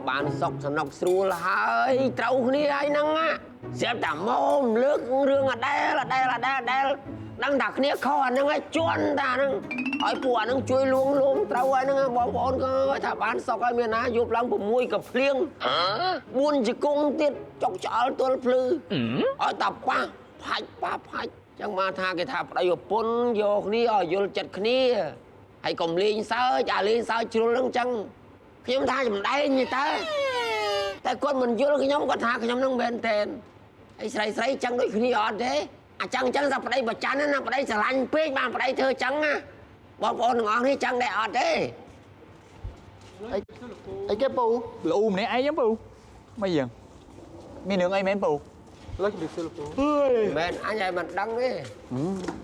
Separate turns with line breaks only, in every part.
បានសុកសនុកស្រួលហើយត្រូវគ្នាហើយហ្នឹងស្រាប់តែមកលើករឿងអដែលអដែលអដែលអដែលដឹងថាគ្នាខុសអាហ្នឹងឲ្យជន់តាហ្នឹងឲ្យពួកអាហ្នឹងជួយលួងលោមត្រូវហើយហ្នឹងបងប្អូនក៏ថាបានសុកហើយមានណាយប់ឡើង6កាភ្លៀង4ជង្គង់ទៀតចុកឆ្អល់ទល់ភ្លឺឲ្យតាប៉ះផាច់ប៉ះផាច់ចឹងមកថាគេថាប្តីប្រពន្ធយកគ្នាឲ្យយល់ចិត្តគ្នាហើយកុំលេងសើចអាលេងសើចជ្រុលហ្នឹងចឹងខ្ញុំថាចម្ដែងទេតើតែគាត់មិនយល់ខ្ញុំគាត់ថាខ្ញុំនឹងមែនទេហើយស្រីស្រីចឹងដូចគ្នាអត់ទេអាចឹងចឹងថាប្តីប្រច័នណាប្តីស្រឡាញ់ពេកបានប្តីធ្វើចឹងណាបងប្អូនទាំងអស់នេះចឹងដែរអត់ទេ
អីគេពូ
លូម្នាក់ឯងចឹងពូមិនយ៉ាងមានរឿងអីមែនពូ
លើជំរាបសួរលោកពូ
មែនអញឲ្យមិនដឹងទេ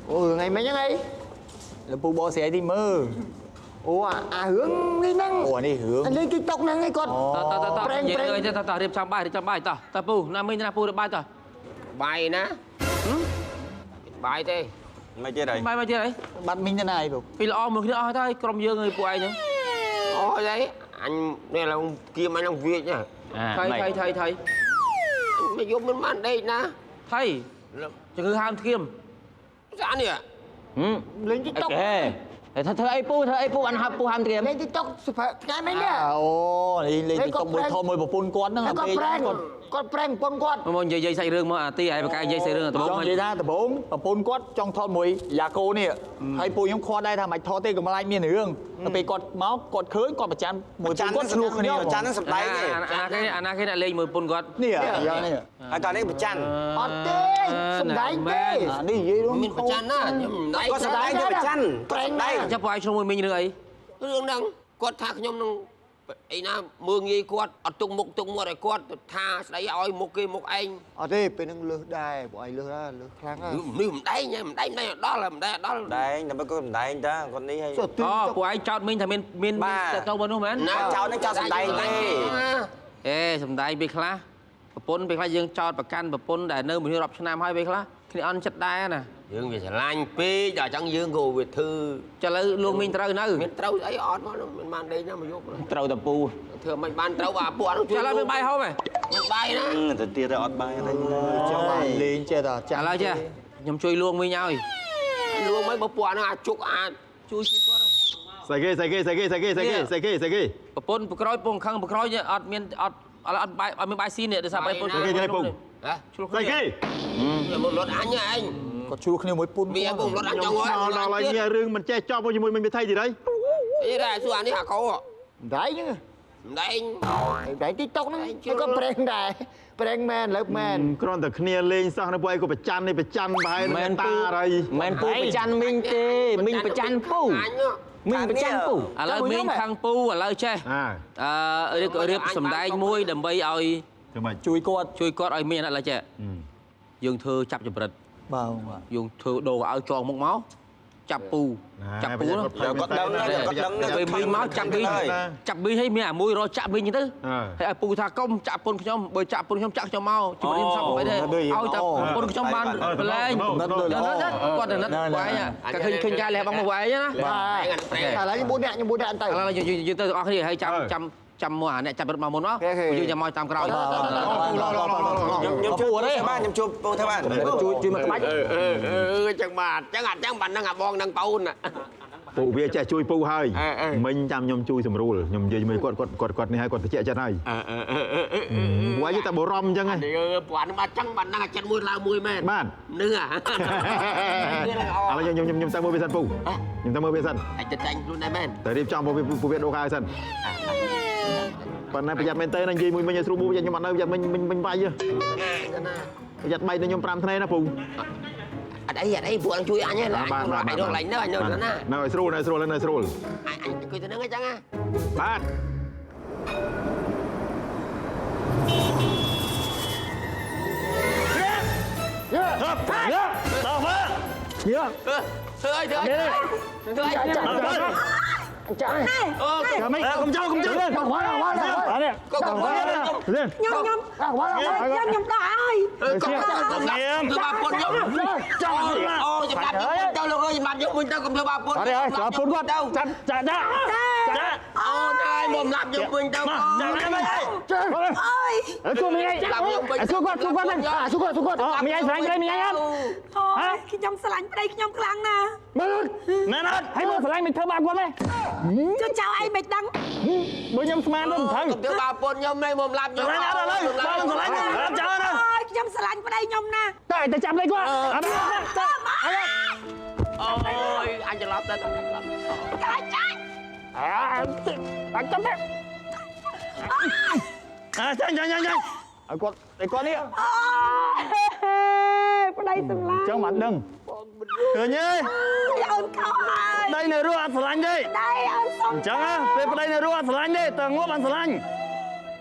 អូរឿងអីមែនចឹងអី
លោកពូបោះស្រាយទីមើល
អូអារឿងនេះហ្នឹង
អូនេះរឿង
លេង TikTok ហ្នឹងឯងគាត់
តតតប្រេងប្រេងតតរៀបចំបាយរៀបចំបាយតតពូណាមីងណាពូរៀបបាយត
បាយណាបាយទេ
មិនទៀតអី
បាយមកទៀតអី
បាត់មីងទៅណាអីពូ
ពីល្អមួយគ្នាអស់ទៅក្រុមយើងឯងពួកឯងហ្នឹង
អូអីអញនេះឡើងគៀមអញឡើងវាចណា
ថៃថៃថៃថៃ
មកយប់មិនបានដេកណា
ថៃជំងឺហើមធៀម
ស្អានេះ
លេង TikTok
តែធ្វើអីពូធ្វើអីពូអានហាប់ពូហាំត្រៀម
លេង TikTok ថ្ងៃមិញនេះ
អូនេះលេង TikTok មួយថតមួយប្រពន្ធគាត់ហ្នឹង
គាត់ប្រេងគាត់ប្រេងប្រពន្ធគាត់
មកនិយាយសាច់រឿងមកអាទីឯងបកានិយាយសាច់រឿងដំបូង
និយាយថាដំបូងប្រពន្ធគាត់ចង់ថតមួយយ៉ាកូនេះហើយពូខ្ញុំខាត់ដែរថាមិនថតទេកុំឡាយមានរឿងដល់ពេលគាត់មកគាត់ឃើញគាត់ប្រច័នមួយពូគាត់ឆ្លោះគ្នា
ប្រច័នហ្នឹងសំដែងទេ
អាណាគេអ្នកលេងមួយប្រពន្ធគាត់
នេះយ៉ាងនេះ
ហើយតោះនេះប្រច័ន
អត់ទេសំដែងទេ
នេះនិយាយ
មានប្រច័នណាខ្ញុំ
គាត់សំដែងទៅប្រច័ន
ប្រេងដែរ
ចាំពួកឯងឆ្លោះមួយមីងរឿងអី
រឿងហ្នឹងគាត់ថាខ្ញុំនឹងអីណាមើងងាយគាត់អត់ទុកមុខទុកមាត់ឲ្យគាត់ថាស្ដីឲ្យមុខគេមុខឯង
អត់ទេពេលហ្នឹងលើសដែរពួកឯងលើសដែរលើសខ្លាំងណាស់
នេះមិនដែងមិនដែងមិនដែងដល់មិនដែងដល់
ដែងតែគាត់មិនដែងតាគាត់នេះហើយ
អូពួកឯងចោតមីងថាមានមានទៅមកនោះមែន
ចោតហ្នឹងចោតសំដែងទេ
អេសំដែងពេលខ្លះប្រពន្ធពេលខ្លះយើងចោតប្រកាន់ប្រពន្ធដែលនៅមួយរាប់ឆ្នាំហើយពេលខ្លះគ្នាអន់ចិត្តដែរណា
យើងវាស្រឡាញ់ពេកដល់អញ្ចឹងយើងក៏វាធ្វើ
ចាឥឡូវលោកមីងត្រូវនៅ
មានត្រូវអីអត់មកមិនបានដេកណាមកយប់
ត្រូវតពូ
ធ្វើមិនបានត្រូវអាពួកហ្នឹង
ជួយឥឡូវមានបាយហូបហ៎
មានបាយណា
ទៅទៀតអត់បាយទេ
ចង់លេងចេះតែចា
ឥឡូវចេះខ្ញុំជួយលួងមីងឲ្យ
លួងមិនបើពួកហ្នឹងអាចជុកអាច
ជួយជួយគាត់
ស្អីគេស្អីគេស្អីគេស្អីគេស្អីគេស្អីគេស្អីគេ
ប្រពន្ធប្រក្រោយពងខឹងប្រក្រោយអត់មានអត់អត់បាយអត់មានបាយស៊ីនេះដោយសារបាយពូ
ស្អីគេពូ
ហ៎
ស្អីគេ
មកលត់អញឯង
គាត់ជួគ្នាមួយពុន
មានពុំរត់អញចង់ហើយ
ដល់ហើយមានរឿងមិនចេះចប់ជាមួយមិញវិថីទៀតហើយ
អីដែរសួរអានេះអាកោ
ដែងហ្នឹង
ដែង
ដែង TikTok ហ្នឹងក៏ប្រេងដែរប្រេងមែនលើមែន
គ្រាន់តែគ្នាលេងសោះនៅពួកឯងក៏ប្រច័ននេះប្រច័នបែរមែនតាហើយ
មែនពូប្រច័នមីងទេមីងប្រច័នពូមីងប្រច័នពូ
ឥឡូវមីងខាងពូឥឡូវចេះអឺរៀបសំដែងមួយដើម្បីឲ្យ
ជួយគាត់
ជួយគាត់ឲ្យមានឥឡូវចេះយើងធ្វើចាប់ចប្រិត
បាទ
យើងធ្វើដូរឲ្យចងមុខមកចាប់ពូចាប់ពូ
គាត់ដឹងគាត់ដឹង
ពេលមីងមកចាប់មីងចាប់មីងឲ្យមានអាមួយរកចាក់មីងទៅហើយឲ្យពូថាកុំចាក់ពុនខ្ញុំបើចាក់ពុនខ្ញុំចាក់ខ្ញុំមកជំរាបសពអីទេឲ្យតែពុនខ្ញុំបានប្រឡែងគាត់ទៅនឹកពួកឯងក៏ឃើញឃើញការលះបង់មកពួកឯងណា
បាទឥឡូវខ្ញុំ4នាក់ខ្ញុំ4នាក់ទៅ
ឥឡូវយើងទៅទាំងអស់គ្នាហើយចាំចាំចាំមកអាអ្នកចាប់រត់មកមុនមកយើងចាំមកតាមក្រោយ
ខ្ញុំជួយទេបាទខ្ញុំជួយពូថាបាន
ជួយមកក្បាច់
អឺចឹងបាទចឹងអត់ចឹងបាទនឹងអាបងនឹងប្អូន
ពូវាចេះជួយពូហើយមិញចាំខ្ញុំជួយសម្រួលខ្ញុំនិយាយជាមួយគាត់គាត់គាត់គាត់នេះហើយគាត់តិចចិត្តហើយវាយតែបរំអញ្ចឹងហ៎
ពួកអានឹងបាទចឹងបាទនឹងអាចិត្តមួយឡើងមួយមែន
បាទ
នឹងអា
ឥឡូវខ្ញុំខ្ញុំទៅមើលវាសិនពូខ្ញុំទៅមើលវាសិន
អញទៅចាញ់ខ្លួនដែរមែន
តែរៀបចំពូវាដូរខោសិនប៉ុន្តែប្រយ័ត្នមែនតើនិយាយមួយមិញឲ្យស្រួលពូប្រយ័ត្នខ្ញុំអត់នៅប្រយ័ត្នមិញមិញវាយប្រយ័ត្នបែកទៅខ្ញុំ5ថ្ងៃណាពូ
អត់អីអត់អីពួកនឹងជួយអញហ្នឹងអញរកឡើងនៅអញនៅណា
នៅឲ្យស្រួលនៅស្រួលនៅស្រួល
អញអង្គុយទៅហ្នឹងអញ្ចឹងណា
បាទ
តោះមកធ្វើអីធ្វើអីធ្វើអី
ចា
អូ
កុំចូលកុំចូល
មកវ៉ាវ៉ា
នេះ
កុំកុំ
ខ្ញុំខ្ញុំខ្ញុំខ្ញុំដោះឲ្យក
ុំកុំធ្វើបាបពុនខ្ញុំចូលអូសម្រាប់ខ្ញុំទៅលោកអើយសម្រាប់ខ្ញុំវិញទៅកុំធ្វើបាបពុន
អត់ទេហើយសម្រាប់ពុនគាត់ចាត់ចាត់ចា
អូនហើយមកសម្រាប់ខ្ញុំវិញទៅ
ចាត់
អើយ
សួរមីឯងសួរគាត់សួរគាត់ហ្នឹងសួរគាត់សួរគាត់មីឯងស្រឡាញ់ប្តីមីឯងអត់
ហ៎ខ្ញុំស្រឡាញ់ប្តីខ្ញុំខ្លាំងណាស់
មើលមែនអត់ហើយមើលស្រឡាញ់មិនធ្វើបាបគាត់ទេ
ចុះចៅឯងមិនដឹង
បើខ្ញុំស្មានទៅមិនត្រូវ
កុំធ្វើបាបប្រពន្ធខ្ញុំនេះមកឡាប់ខ្ញុំ
ស្រឡាញ់អត់ឥឡូវបើមិនស្រឡាញ់ឡាប់ចោលណា
អើយខ្ញុំស្រឡាញ់ប្តីខ្ញុំណាស់
តែតែចាប់លេខគាត់អត់
អូយអញច្រឡំទៅ
កាច់ចាច់
អើចាំទៅ
អាចាញ់ចាញ់ចាញ់ឲ្យគាត់ឲ្យគាត់នេះ
អូយប្តីសម្លាញ់
ចឹងមិនដឹងឃើញទេ
អូនខុសហើយ
ប្តីនៅរស់អត់ស្រឡាញ់ទេ
ប្តីអូនសុំ
អញ្ចឹងពេលប្តីនៅរស់អត់ស្រឡាញ់ទេតើងាប់អត់ស្រឡាញ់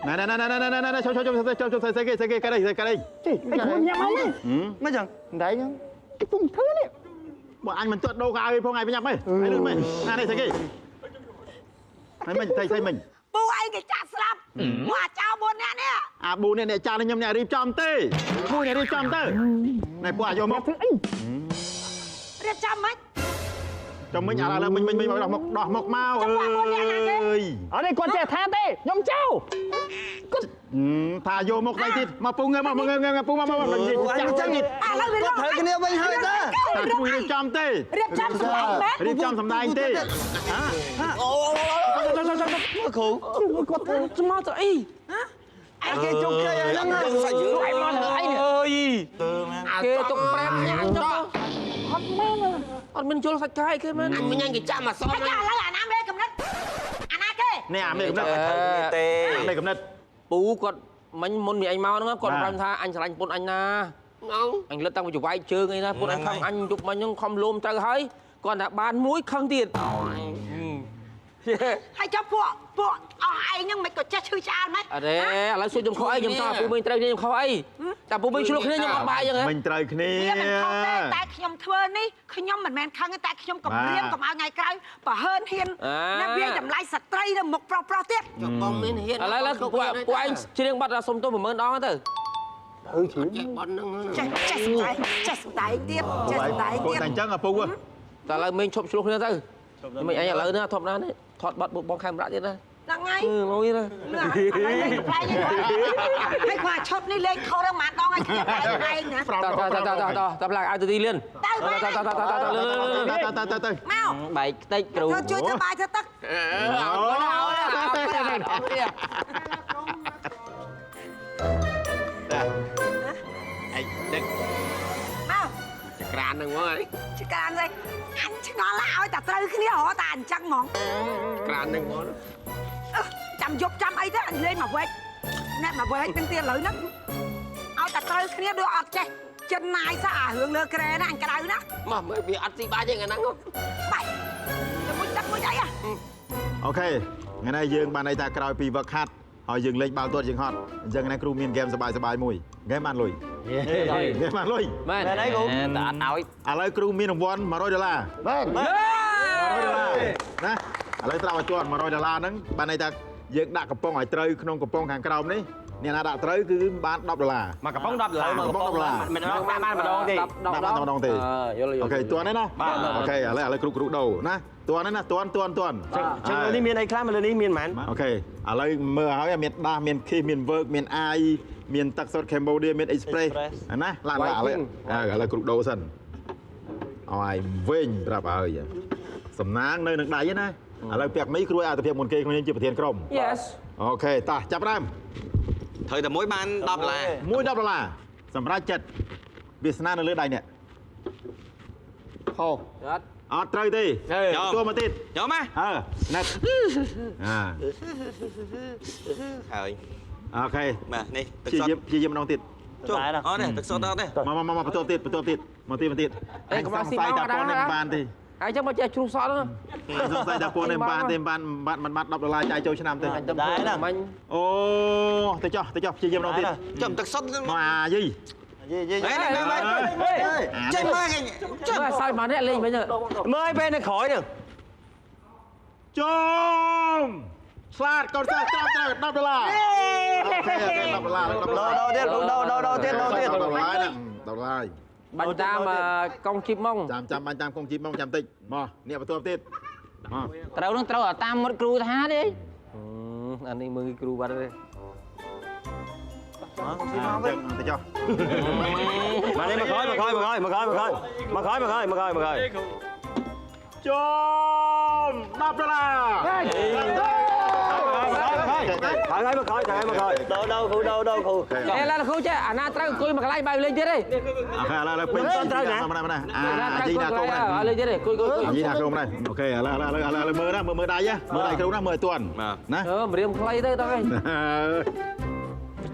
ណែណែណែណែណែណែឈប់ឈប់ឈប់ឈប់ឈប់ស្អីគេស្អីគេកាត់អីកាត់អី
ជីអីខ្លួនញ៉ាំមកនេះ
មិនចឹង
ដៃហ្នឹង
គេពុំធ្វើនេះ
បើអញមិនទាត់ដូរកៅអីផងឯងប្រញាប់ហីឯងលឿនមែនណានេះស្អីគេហើយមិញស្អីស្អីមិញ
ពូឯងគេចាក់ស្លាប់ពួកអាចៅ4នាក់នេះ
អាប៊ូនេះអ្នកចាស់ខ្ញុំអ្នករៀបចំទេពូអ្នករៀបចំទៅណែពួកអាយកមក
ធ្វើអី
រៀបចំមិន
ចាំមិញឥឡូវមិញមិញមិញដោះមកដោះមកមកអើយ
អត់ទេគាត់ចេះថាទេខ្ញុំចៅ
គាត់ថាយកមកដៃទៀតមកពូងើមកងើងើពូមកមកចាក់ចឹងទៀត
ឥឡូវវា
ត្រូវគ្នាវិញហើយតា
តែគួយរៀបចំទេ
រៀបចំសម្ដែងមែន
រៀបចំសម្ដែងទេ
អូគ្រូ
គាត់ស្មោះទៅអី
អគេជុកគេហ្នឹង
សាច់យើង
ឯងមកធ្វើអីនេះ
អើយ
គេទុកប្រាំញ៉ាំចោះអត់មែនអត់មានជុលសាច់កាយគេមែន
អញមិញអញគេចាក់មកសម
ឥឡូវអាណាមេកំណត់អាណាគេ
នេះអាមេកំណត់
ទេ
មេកំណត់
ពូគាត់មិញមុនមីឯងមកហ្នឹងគាត់ប្រាប់ថាអញស្រឡាញ់ពុនអញណាអញលិតតាំងពីចវាយជើងអីណាពុនអញខំអញយប់មិញហ្នឹងខំលោមត្រូវហើយគាត់ថាបានមួយខឹងទៀត
ហើយចុះពួកពួកអស់ឯងហ្នឹងមិនក៏ចេះឈឺឆ្អាលម៉េច
អរេឥឡូវសួរខ្ញុំខុសអីខ្ញុំចង់ឲ្យពូមីងត្រូវគ្នាខ្ញុំខុសអីតែពូមីងឆ្លោះគ្នាខ្ញុំអត់បាយអញ្ចឹងហ៎
មិញត្រូវគ្នា
វាមិនខុសទេតែខ្ញុំធ្វើនេះខ្ញុំមិនមែនខឹងទេតែខ្ញុំគំរាមកុំឲ្យថ្ងៃក្រោយប្រហើនហ៊ានណាវាតម្លៃស្ត្រីនៅមុខប្រុសប្រុសទៀត
បងមានហ៊ាន
ឥឡូវពួកពួកឯងច្រៀងបាត់សុំទោស10000ដងទៅ
ចេះបនហ្នឹង
ចេះចេះសម្ដែងចេះសម្ដែងទៀតចេះសម្ដែងទៀត
តែអញ្ចឹងអាពូ
តែឥឡូវមីងឈប់ឆ្លោះគ្នាទៅមីងឯងឥឡូវនេះធម្មតានេះថតបាត់បងខេមរៈទៀតណា
ហ្នឹងហើយ
លុយណា
លឿនឥឡូវលេងប្លែកហើយគាត់ឈប់នេះលេងខុសដល់មួយដងឲ្យខ្ញុំឯងណា
តតតតតតតផ្លាកឲ្យទៅទីលឿន
ទៅ
តតតតតលឿន
តតតទៅ
មក
បែកខ្ទេចគ្រូ
ជួយធ្វើបាយធ្វើទឹក
អត់អត់អត់អីដឹក
មក
ចក្រានហ្នឹងមក
ចក្រានហ្នឹងអញឆ្ងល់ឲ្យតែត្រូវគ្នារហតែអញ្ចឹងហ្មង
ក្រានហ្នឹងហ្មង
ចាំយប់ចាំអីទៅអញលេងមកវែកណែមកវែកហ្នឹងទៀតឥឡូវហ្នឹងឲ្យតែត្រូវគ្នាដូចអត់ចេះចិនណាយសោះអារឿងលើក្រែណាអញក្តៅណា
មកមើលវាអត់ស៊ីបាយទេថ្ងៃហ្នឹង
បាយជាមួយទឹកមួយអីហ៎
អូខេថ្ងៃនេះយើងបានន័យថាក្រោយពីវឹកហាត់ហើយយើងលេងបាល់ទាត់យើងហត់អញ្ចឹងណាគ្រូមានហ្គេមសប្បាយសប្បាយមួយហ្គេមបានលុយហ្គេមបានលុយ
មែន
មែនអីគ្រូតែអត់ឲ្យ
ឥឡូវគ្រូមានរង្វាន់100ដុល្លារ
មែន
100ដុល្លារណាឥឡូវត្រូវឲ្យជាប់100ដុល្លារហ្នឹងបានន័យថាយើងដាក់កំប៉ុងឲ្យត្រូវក្នុងកំប៉ុងខាងក្រោមនេះអ្នកណាដាក់ត្រូវគឺបាន10ដុល្លារ
មកកំប៉ុង10ដុល្លារ
កំប៉ុង10ដុល្លារ
មិនដាក់បានម្ដងទេ
ដាក់បានម្ដងទេ
យល់យល់
អូខេទាន់ទេណាអូខេឥឡូវឥឡូវគ្រូគ្រូដូរណាទាន់ទេណាទាន់ទាន់ទាន់
ចឹងលើនេះមានអីខ្លះលើនេះមានប៉ុន្មាន
អូខេឥឡូវមើលហើយមានដាស់មានឃីសមានវើកមានអាយមានទឹកសុទ្ធ Cambodia មាន Express ណាឡាឡាឥឡូវឥឡូវគ្រូដូរសិនឲ្យវិញប្រាប់ឲ្យសំណាងនៅនឹងដៃណាឥឡូវពាក់មីគ្រូឲ្យអាទិភាពមុនគេខ្ញុំជាប្រធានក្រុម
Yes
អូខេតោះចាប់ដើម
ត្រូវតែមួយបាន10ដុល្លារ
មួយ10ដុល្លារសម្រាប់ចិត្តវាសនានៅលើដៃនេះ
ខុស
អត់
អត់ត្រូវទេទទួលមកទៀត
ញោមណា
អើណែតអា
ហើយ
អូខេ
បាទនេះទឹក
ព្យា
សុទ្ធ
យាមព្យាយាមម្ដងទៀត
ចុះអត់ទេទឹកសុទ្ធអត់ទេ
មកមកមកបន្ទាប់ទៀតបន្ទាប់ទៀតមកទៀតមកទៀត
អេកុំឲ្យស៊ីមក
តែ
អត់
ប៉ុននេះ
ដែរ
បានទេ
ហើយចឹងមកចេះជ្រុះសក់ហ្នឹង
សង្ស័យតែប៉ុននេះបានទេបានបានមិនបាន10ដុល្លារចាយចូលឆ្នាំទេ
អញទៅធ្វើមិញ
អូទៅចុះទៅចុះព្យាយាមម្ដងទៀត
ចំទឹកសុទ្ធ
មកអាយី
យីយី
ហេចេញមក
ចេះសាយមកនេះលេងវិញ
មើលឲ្យពេលនៅក្រោយហ្នឹង
ជុំឆ្លាតកូនសិស្សត្រឹមត្រូវ10ដុល្លារអូខេ10ដុល្លារ10ដុល្លារ
ដូរទៀតដូរដូរដូរទៀតដូរទៀត
10ដុល្លារហ្នឹង10ដុល្លារ
បាញ់តាមកងជីបម៉ង
ចាំចាំបាញ់តាមកងជីបម៉ងចាំតិចមកនេះបន្ទាប់ទៀតមក
ត្រូវនឹងត្រូវតាមមុតគ្រូថាទេ
អានេះមើលគ្រូបាត់ទេ
មកវិញទៅចុះ
មកនេះមកក្រោយមកក្រោយមកក្រោយមកក្រោយមកក្រោយមកក្រោយមកក្រោយមកក្រោយមកក្រោយ
ចំ10ដុល្លារ
ហើយហើយមកក្រោយហើយមកក្រោយដូរដូរគ្រូដូរដូរគ្រូ
អេឡាគ្រូចេះអាណាត្រូវអង្គុយមួយកន្លែងបាយលេងទៀតទេ
អូខេឥឡូវពេញត្រូវណាមកណាអាយីណាកុំណា
លេងទៀតទេអង្គុយអង្គុយ
អាយីណាកុំណាអូខេឥឡូវឥឡូវឥឡូវមើលណាមើលដៃមើលដៃគ្រូណាមើលឲ្យទាន់ណា
អឺម្រាមខ្លីទៅដល់ហើយ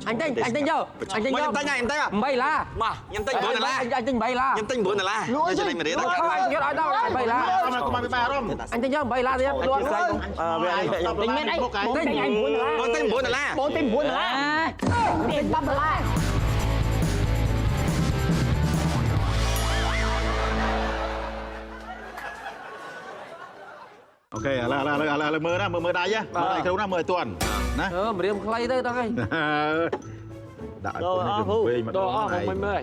អញទិញអញទិញយកអញទិញយក
ខ្ញុំទិញខ្ញុំទិញ
8ឡា
មកខ្ញុំទិញ9ដុល្លារ
អញទិញ8ឡា
ខ្ញុំទិញ9ដុល្លារខ្ញុំចំណេញមួយរៀល
ដល់អញយកឲ្យដល់8ឡា
កុំឲ្យបែរអារម្មណ៍
អញទិញយក8ឡាទៀតលក់
ទិញមែនអី
ទិញអញ9ដុល្លារ
បងទិញ9ដុល្លារ
បងទិញ9ដុល្លារ
ទិញ10ដុល្លារ
អូខេឥឡូវឥឡូវឥឡូវមើលណាមើលដៃមើលដៃគ្រូណាមើលឲ្យទាន់ណា
អឺម្រាមខ្លីទៅដល់ហើយ
ដាក់ឲ្យពុនវិញមកដល់អស់មិនមើល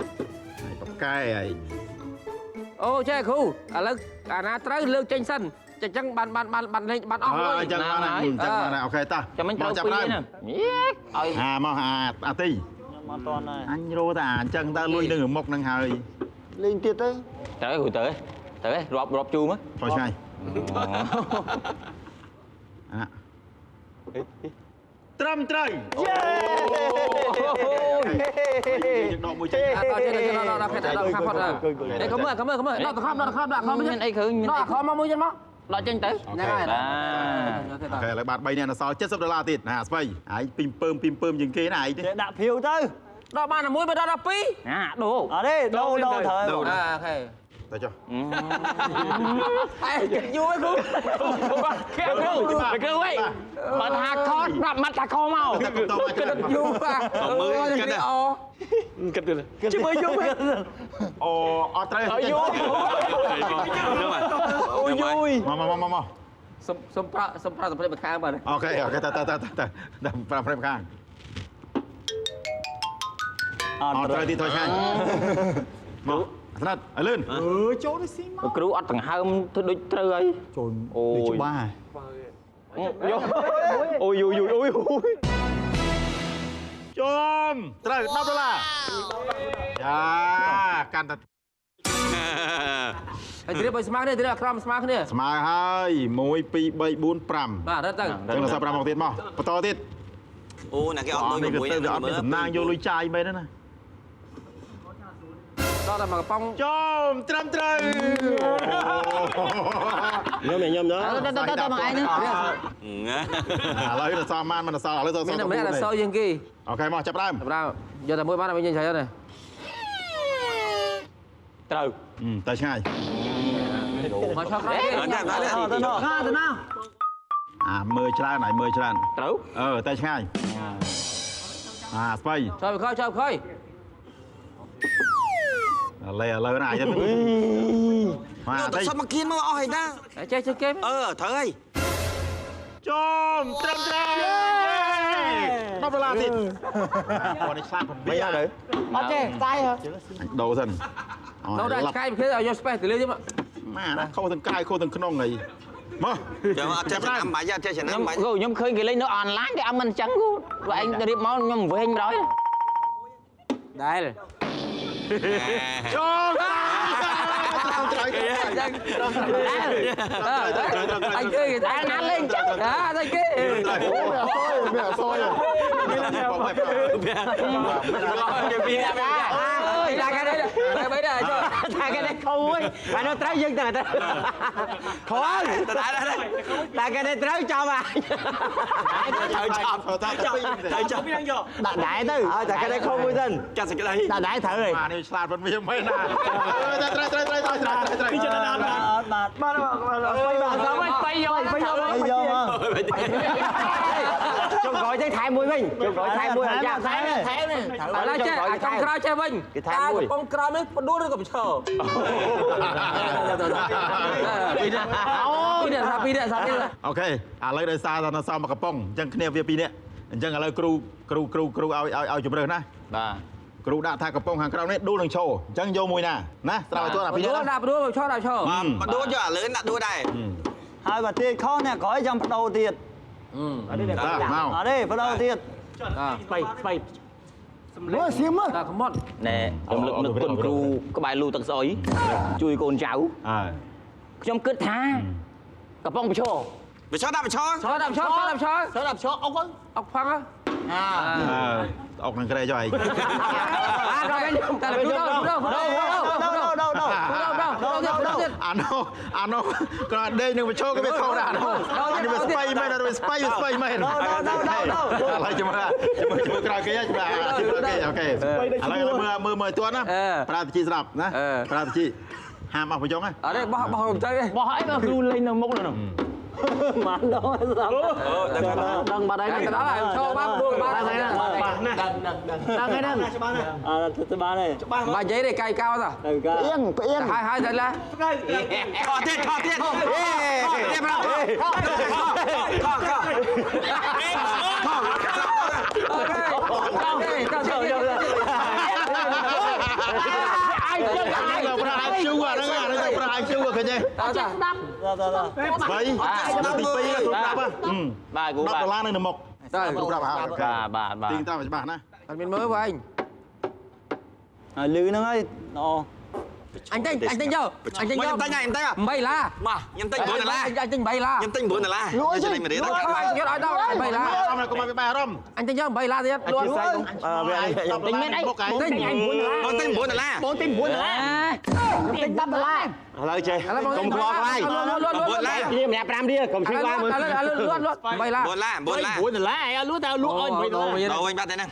ហើយបកែឯង
អូចេះគ្រូឥឡូវអាណាត្រូវលើកចេញសិនចឹងចឹងបានបានបានបានលេងបានអស់
អ
លុយ
ញ្ចឹងបានអញ្ចឹងបានអូខេតោះ
ចាំមិនត្រូវ
ចាប់ដើម
ពីរណាឲ្យ
អាមកអាអាទី
ខ្ញុំអត់តន់ដែរ
អញរោតែអញ្ចឹងតើលុយនឹងមុខនឹងហើយ
លេងទៀតទៅ
ត្រូវគ្រូទៅទៅរាប់រាប់ជូមក
ថយឆ្ងាយអាត្រឹមត្រូវយេយើងដកមួយចេញ
អត់ចេះដល់ដល់ដល់ដល់ខាប់ផុតនេះកុំមើលកុំមើលកុំមើលដកទៅខំដកទៅខំដកខំមួយ
មានអីគ្រឿងមាន
ដកខំមកមួយចឹងមកដកចេញទៅហ្នឹងហើយ
អូខេឥឡូវបាទ3នាក់នៅសល់70ដុល្លារទៀតណាស្បៃឯងពីមពើមពីមពើមជាងគេណាឯងទេ
ដាក់ភៀវទៅ
ដកបានតែមួយបើដកដល់2
ណាដូ
អត់ទេដូរដូរត្រូវ
អូខេ
ទៅចុះ
អេយូរគ្រូ
គ្រូគ្រូអីបើថាខតប្រាប់មាត់ថាខមក
គិតយូរបាទ
មើលគិត
អូ
គិតទៀត
ជួយមើលយូរ
អូអត់ត្រូវ
យូរ
អូយយ
មកមកមកមក
សុំសុំប្រាក់សុំប្រាក់សម្ភារម្ខាងបាទ
អូខេអូខេតតតតតប្រាក់ប្រេមខាង
អត់
អត់ត្រូវទីថយឆ្ងាយមកស្និតឲ្យលឿន
អឺចូលទៅស៊ីមក
គ្រូអត់ដង្ហើមធ្វើដូចត្រូវហើយ
ចូលដូចច្បាស់
អូយយយអូយ
ចំត្រូវ10ដុល្លារយ៉ាកាន់តែ
ហើយត្រៀមឲ្យស្មើគ្នាត្រៀមអាក្រមស្មើគ្នា
ស្មើហើយ1 2 3 4 5
បាទរត់ទៅ
ចឹងដល់5មកទៀតមកបន្តទៀត
អូណាគេអត់លុយ
នេះ
មួយ
ក៏ទៅអត់មានសំណាងយកលុយចាយមែនណា
ដល់តែមកកំប៉ុង
ចំត្រឹមត្រូវ
ខ្ញុំខ្ញុំណា
ទៅទៅទៅមកឯងនេះ
ឥឡូវដល់សល់ម៉ានមិនសល់ឥឡូវសល់
មានតែម្នាក់ដែលសល់ជាងគេ
អូខេមកចាប់ដើម
សម្រាប់យកតែមួយបានវិញញ៉ៃច្រើនទេ
ត្រូវ
ទៅឆ្ងាយ
មកឆក់ក្រោយគេ
ទៅទៅ
ទៅណាទៅណា
អាមើលច្រើនហើយមើលច្រើន
ត្រូវ
អឺទៅឆ្ងាយអាស្បៃ
ឆក់ក្រោយឆក់ក្រោយ
ឥឡូវឥឡូវណាអាយទៅមក
ទៅសុំមកគៀនមកអស់ហើយតា
ចេះចេះគេ
អឺត្រូវហើយ
ចំត្រឹមត្រូវ10ដុល្លារទៀតគាត់នេះឆ្លាត
មិនអត់ទេ
អត់ទេស្អីហ៎
អញដូរសិន
ដូរដល់ឆ្កែគេឲ្យយក space ទៅលេងទៀត
ម៉ាណាខុសទាំងក្រៅខុសទាំងក្នុងអីមក
ចាំអត់ចេះចំណាំបាច់អត់ចេះចំណាំបាច់
គ្រូខ្ញុំឃើញគេលេងនៅអនឡាញគេអត់មិនអញ្ចឹងគ្រូឯងរៀបមកខ្ញុំវែងបណ្ដោយ
ដែល
ចូលត្រូវត្រូវ
អញគេ
តែណាលេងអញ្ចឹង
អាតែគេ
មានអសយ
គេពីរនាក់
អើយតែគេនេះបីដែរចុះ
តែគេនេះខូចអានោះត្រូវយើងតែត្រូវខូចតែគេនេះត្រូវចំអា
ត្រូវចាប់ត្រូវចាប់
ដាក់ដែរទៅ
តែគេនេះខូចមួយសិនកាត់សេចក្តី
ដាក់ដែរត្រូវហើយ
អានេះឆ្លាតប៉ុនវាមិនណាត្រូវត្រូវត្រូវត្រូវត្រូវត្រូវ
ពីចំណាំបាទបាទបាទបាទ
អត់ទៅយកទៅយក
យកមក
ចុងក្រោយទៅថែមមួយវិញចុងក្រោយថែមមួយអត់យ៉ាថែមថែម
ឥឡូវចេះអាចុងក្រោយចេះវិញតើកំប៉ុងក្រោមនេះផ្ដួលឬក៏ប្រឈរអូពីរនាក់ពីរនាក់ពីរនាក់
អូខេឥឡូវដោយសារតែនៅសល់មកកំប៉ុងអញ្ចឹងគ្នាវាពីរនាក់អញ្ចឹងឥឡូវគ្រូគ្រូគ្រូគ្រូឲ្យឲ្យជំរើសណា
បាទ
គ្រូដាក់ថាកំប៉ុងខាងក្រោមនេះដួលនឹងឈរអញ្ចឹងយកមួយណាណាស្រាប់ឲ្យទោះអាពីរ
ដួ
នាក់
លដាក់ដួលឈរដាក់ឈរ
បាទដួលយកអាលឿនដាក់ដួលដែរ
ហើយបើទៀតខុសអ្នកក្រោយចាំបដូរទៀត
អត់ទេមក
អត់ទេបដូរទៀត
ស្បៃស្បៃ
មើលសៀមមើល
តាខមត់
ណែរំលឹកនឹកគុណគ្រូក្បែរលូទឹកស្អុយជួយកូនចៅខ្ញុំគិតថាកំប៉ុងប្រឈរ
ប្រឈរដាក់ប្រឈរ
ដាក់ប្រឈរដាក់ប្រឈរ
ដាក់ប្រឈរអុក
អុកផឹង
អុកនឹងក្រែចុះឯង
បាទដល់វិញតែគ្រូដល់ដល់ដល់ដល់
អានោះអានោះគ្រាន់ដេកនឹងប្រឈរក៏វាខុសដែរអានោះនេះវាស្បៃមែនវាស្បៃវាស្បៃមែនដល់ដល់ដល់ដល់ឥឡូវចាំមើលចាំមើលក្រោយគេចាំមើលគេអូខេឥឡូវមើលមើលមើលទាន់ណាប្រាតិជីស្រាប់ណាប្រាតិជីហាមអស់ប្រយ៉ងហ៎
អត់ទេបោះបោះរំទៅ
បោះអីបើគ្រូលេងនៅមុខនោះ បានដល់ស្រាប់ដឹងបាត់ហើយ
ដល់ហើយចូលបានបួនបានហើយ
ច្បាស់ណាស់ដឹងដឹងដឹងហើយដឹង
ច្បាស់ណាស់អើច្បាស់ហើយ
ច្បាស់មកនិយាយទេកាយកោទៅ
ផ្អៀងផ្អៀង
ហើយហើយទៅឡា
ខទៀតខទៀតខទៀតប្រខខខ
អាយជឹកអាយប្រាអាយជូអាហ្នឹងអាហ្នឹងប្រាអាយជូឃើញទេ
ចេះស្ដាប់
បីទី2គ្រូប្រាប់
បាទគ្រូ
10ដុល្លារនៅមុខគ្រូប្រាប់ហើយ
បាទបាទបាទ
ទីតាមច្បាស់ណា
អត់មានមើលវិញ
ហើយលឺហ្នឹងហើយល្អ
អញទិញអញទិញយកអញទិញយក
ខ្ញុំទិញខ្ញុំទិញ
8ឡា
មកខ្ញុំទិញ9ដុល្លារ
អញទិញ8ឡា
ខ្ញុំទិញ9ដុល្លារ
លួច
ចំណេញមួយរៀល
លក់ឲ្យគេឲ្យដល់8ឡា
អារម្មណ៍កុំឲ្យបែរអារម្មណ៍
អញទិញយក8ឡាទៀតលក់
ទិញមែនអី
ទិញ9ដុល្លារ
បងទិញ9ដុល្លារ
បងទិញ9ដុល្លារ
ទិញ10ដុល្លារ
ឥឡូវចេះកុំខ្វល់ខ្លាយ
លក់លក់
9ដុល្លារ
គ្នាម្នាក់5រៀលកុំឈឺក្បាលមើល
លក់លក់8ឡា
9ដុល្លារ9ដុល្លារ
9ដុល្លារឲ្យលក់តែលក់ឲ្យ8ដុល្លារ
ដល់វិញបាត់ទេហ្នឹង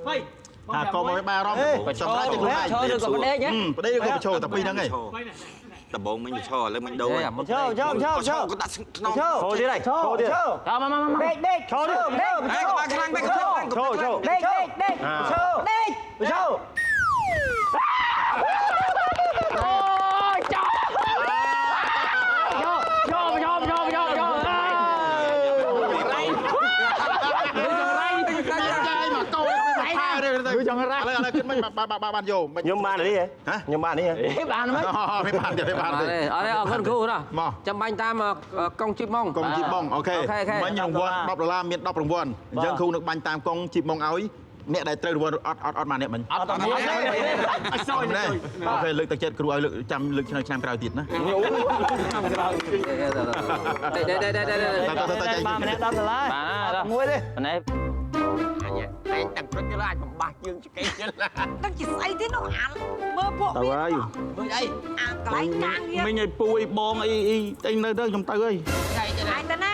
ហេ
ថាកុំឲ្យបែរអារម្មណ៍សម្រាប់តែខ្លួនឯង
ឈរឬក៏ប្តេក
ប្តេកឬក៏ប្រឈរតែពីរហ្នឹងឯង
ដំបងមិញប្រឈរឥឡូវមិញដូរ
ឈរឈរឈរឈរ
ក៏ដាក់ខ្នង
ឈរទៀតហើយឈរទៀត
មកមកមក
ដេកដេក
ឈរទៀត
ដេក
ហេកុំឲ្យខ្លាំងពេកខ្លាំង
ឈរឈរ
ដេកដេកដេក
ឈរ
ដេក
ឈរ
អូចោចោចោចោចោចោ
គឺចង់រ៉ាឥឡូវគិតមិនបានយក
ខ្ញុំបាននេះហ៎ខ្ញុំបាននេះហ៎
បានមិន
មិនបានទេបានទេ
អត់ទេអរគុណគ្រូណាចាំបាញ់តាមកងជីបម៉ង
កងជីបម៉ងអូខេមិញរង្វាន់10ដុល្លារមាន10រង្វាន់អញ្ចឹងគ្រូនឹងបាញ់តាមកងជីបម៉ងឲ្យអ្នកដែលត្រូវរង្វាន់អត់អត់អត់បានអ្នកមិញ
អត់អត់អត់សយ
អូខេលើកទឹកចិត្តគ្រូឲ្យលើកចាំលើកឆ្នាំឆ្នាំក្រោយទៀតណា
ដេដេដេដេដេ
ត
បានម្នាក់10ដុល្លារ
បាទ
មួយទេ
ណែ
អញឯងតាំងព្រឹកទៅអាចបំបាស់ជើងឆ្កេះចឹងណា
ដឹងជាស្អីទេនោះអាមើលពួក
ទៅហើយ
មើលអី
អាកន្លែងការងារ
មិញឲ្យពួយបងអីអីតែនៅទៅខ្ញុំទៅហើយ
ហើយទៅណា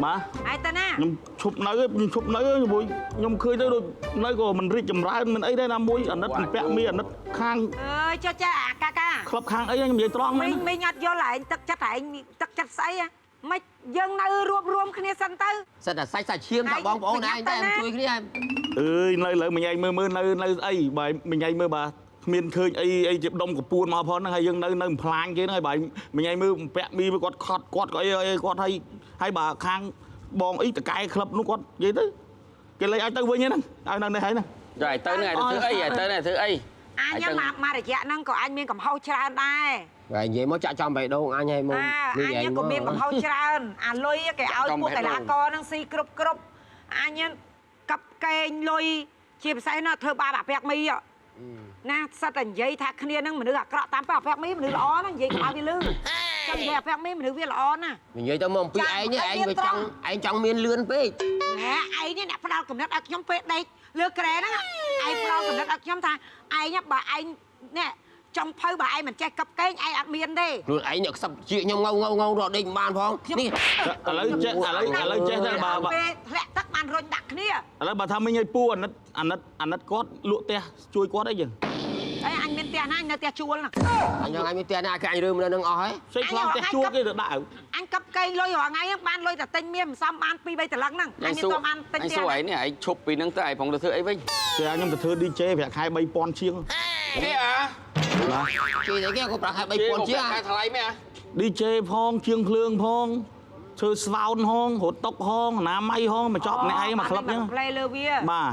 បាទ
ហើយទៅណា
ខ្ញុំឈប់នៅខ្ញុំឈប់នៅព្រោះខ្ញុំឃើញទៅដូចនៅក៏មិនរីកចម្រើនមិនអីដែរណាមួយអាណិតពាក់មីអាណិតខាង
អើយចុះចាអាកាកា
ក្លឹបខាងអីខ្ញុំនិយាយត្រង់មែន
មីងអត់យល់ឯងទឹកចិត្តឯងទឹកចិត្តស្អីហ៎មិនយើងនៅរួបរวมគ្នាសិនទៅ
សិនតែសាច់សាច់ឈាមតាបងប្អូនឯងតែជួយគ្នា
អើយនៅលើមីងឯងមើលមើលនៅនៅស្អីបើមីងឯងមើលបាទគ្មានឃើញអីអីជាដុំកពួនមកផងហ្នឹងហើយយើងនៅនៅផ្លាញគេហ្នឹងហើយបើមីងឯងមើលពាក់មីគាត់ខត់គាត់ក៏អីគាត់ហើយហើយបើខាងបងអីតកែក្លឹបនោះគាត់និយាយទៅគេលេងឲ្យទៅវិញហ្នឹងឲ្យនៅនេះហើយហ្នឹង
ចុះឲ្យទៅហ្នឹងឲ្យធ្វើអីឲ្យទៅហ្នឹងធ្វើអី
អញមករយៈហ្នឹងក៏អញមានកំហុសច្រើនដែរ
បាទនិយាយមកចាក់ចំបេះដូងអញឲ្យមក
នេះអញក៏មានកំហុសច្រើនអាលុយគេឲ្យពួកកីឡាករហ្នឹងស៊ីគ្រប់គ្រប់អញកັບកេងលុយជាពិសេសណាធ្វើបាបអាពាក់មីណាសិតតែនិយាយថាគ្នាហ្នឹងមនុស្សអាក្រក់តាមពិតអាពាក់មីមនុស្សល្អណានិយាយក្បាលវាលឺចាំនិយាយអាពាក់មីមនុស្សវាល្អណា
និយាយទៅមកអំពីឯងនេះឯងវាចង់ឯងចង់មានលឿនពេក
ណែឯងនេះអ្នកផ្ដល់កំណត់ឲ្យខ្ញុំពេលដេកលើក្រែហ្នឹងឯងផ្ដល់កំណត់ឲ្យខ្ញុំថាឯងបើឯងនេះចង់ភៅបើឯងមិនចេះកັບកេងឯងអត់មានទេ
ខ្លួនឯងអ្នកខ្សឹបជាខ្ញុំងៅងៅងៅរកដេកមិនបានផងនេះ
ឥឡូវចេះឥឡូវឥឡូវចេះតែបើ
ពេលធ្លាក់ទឹកបានរុញដាក់គ្នា
ឥឡូវបើថាមិញឲ្យពូអាណិតអាណិតអាណិតគាត់លក់ផ្ទះជួយគាត់អីចឹង
អីអញមានផ្ទះណាអញនៅផ្ទះជួលណា
អញអញមានផ្ទះណាគេអញរើមនៅនឹងអស់ហើយ
ផ្សេងខ្លងផ្ទះជួលគេទៅដាក់
អញកັບកេងលុយរាល់ថ្ងៃហ្នឹងបានលុយតែទិញមាសមិនសមបាន2 3តលឹងហ្នឹងអញមានតបានទិញផ្ទះ
អញសួរឯងនេះឯងឈប់ពីហ្នឹងទៅឯងផងទៅធ្វើអីវិញ
គេខ្ញុំទៅធ្វើ DJ ប្រាក់ខែ3000ជាង
គេអា
គេគេក៏ប្រាក់ខែ3000ជាង
ខែថ្លៃមែនអា
DJ ផងជាងភ្លើងផងធ្វើស្វោនហងរត់តុកហងអនាម័យហងមកចប់អ្នកឯងមកក្លឹបហ្នឹង
ផ្លែលើវា
បា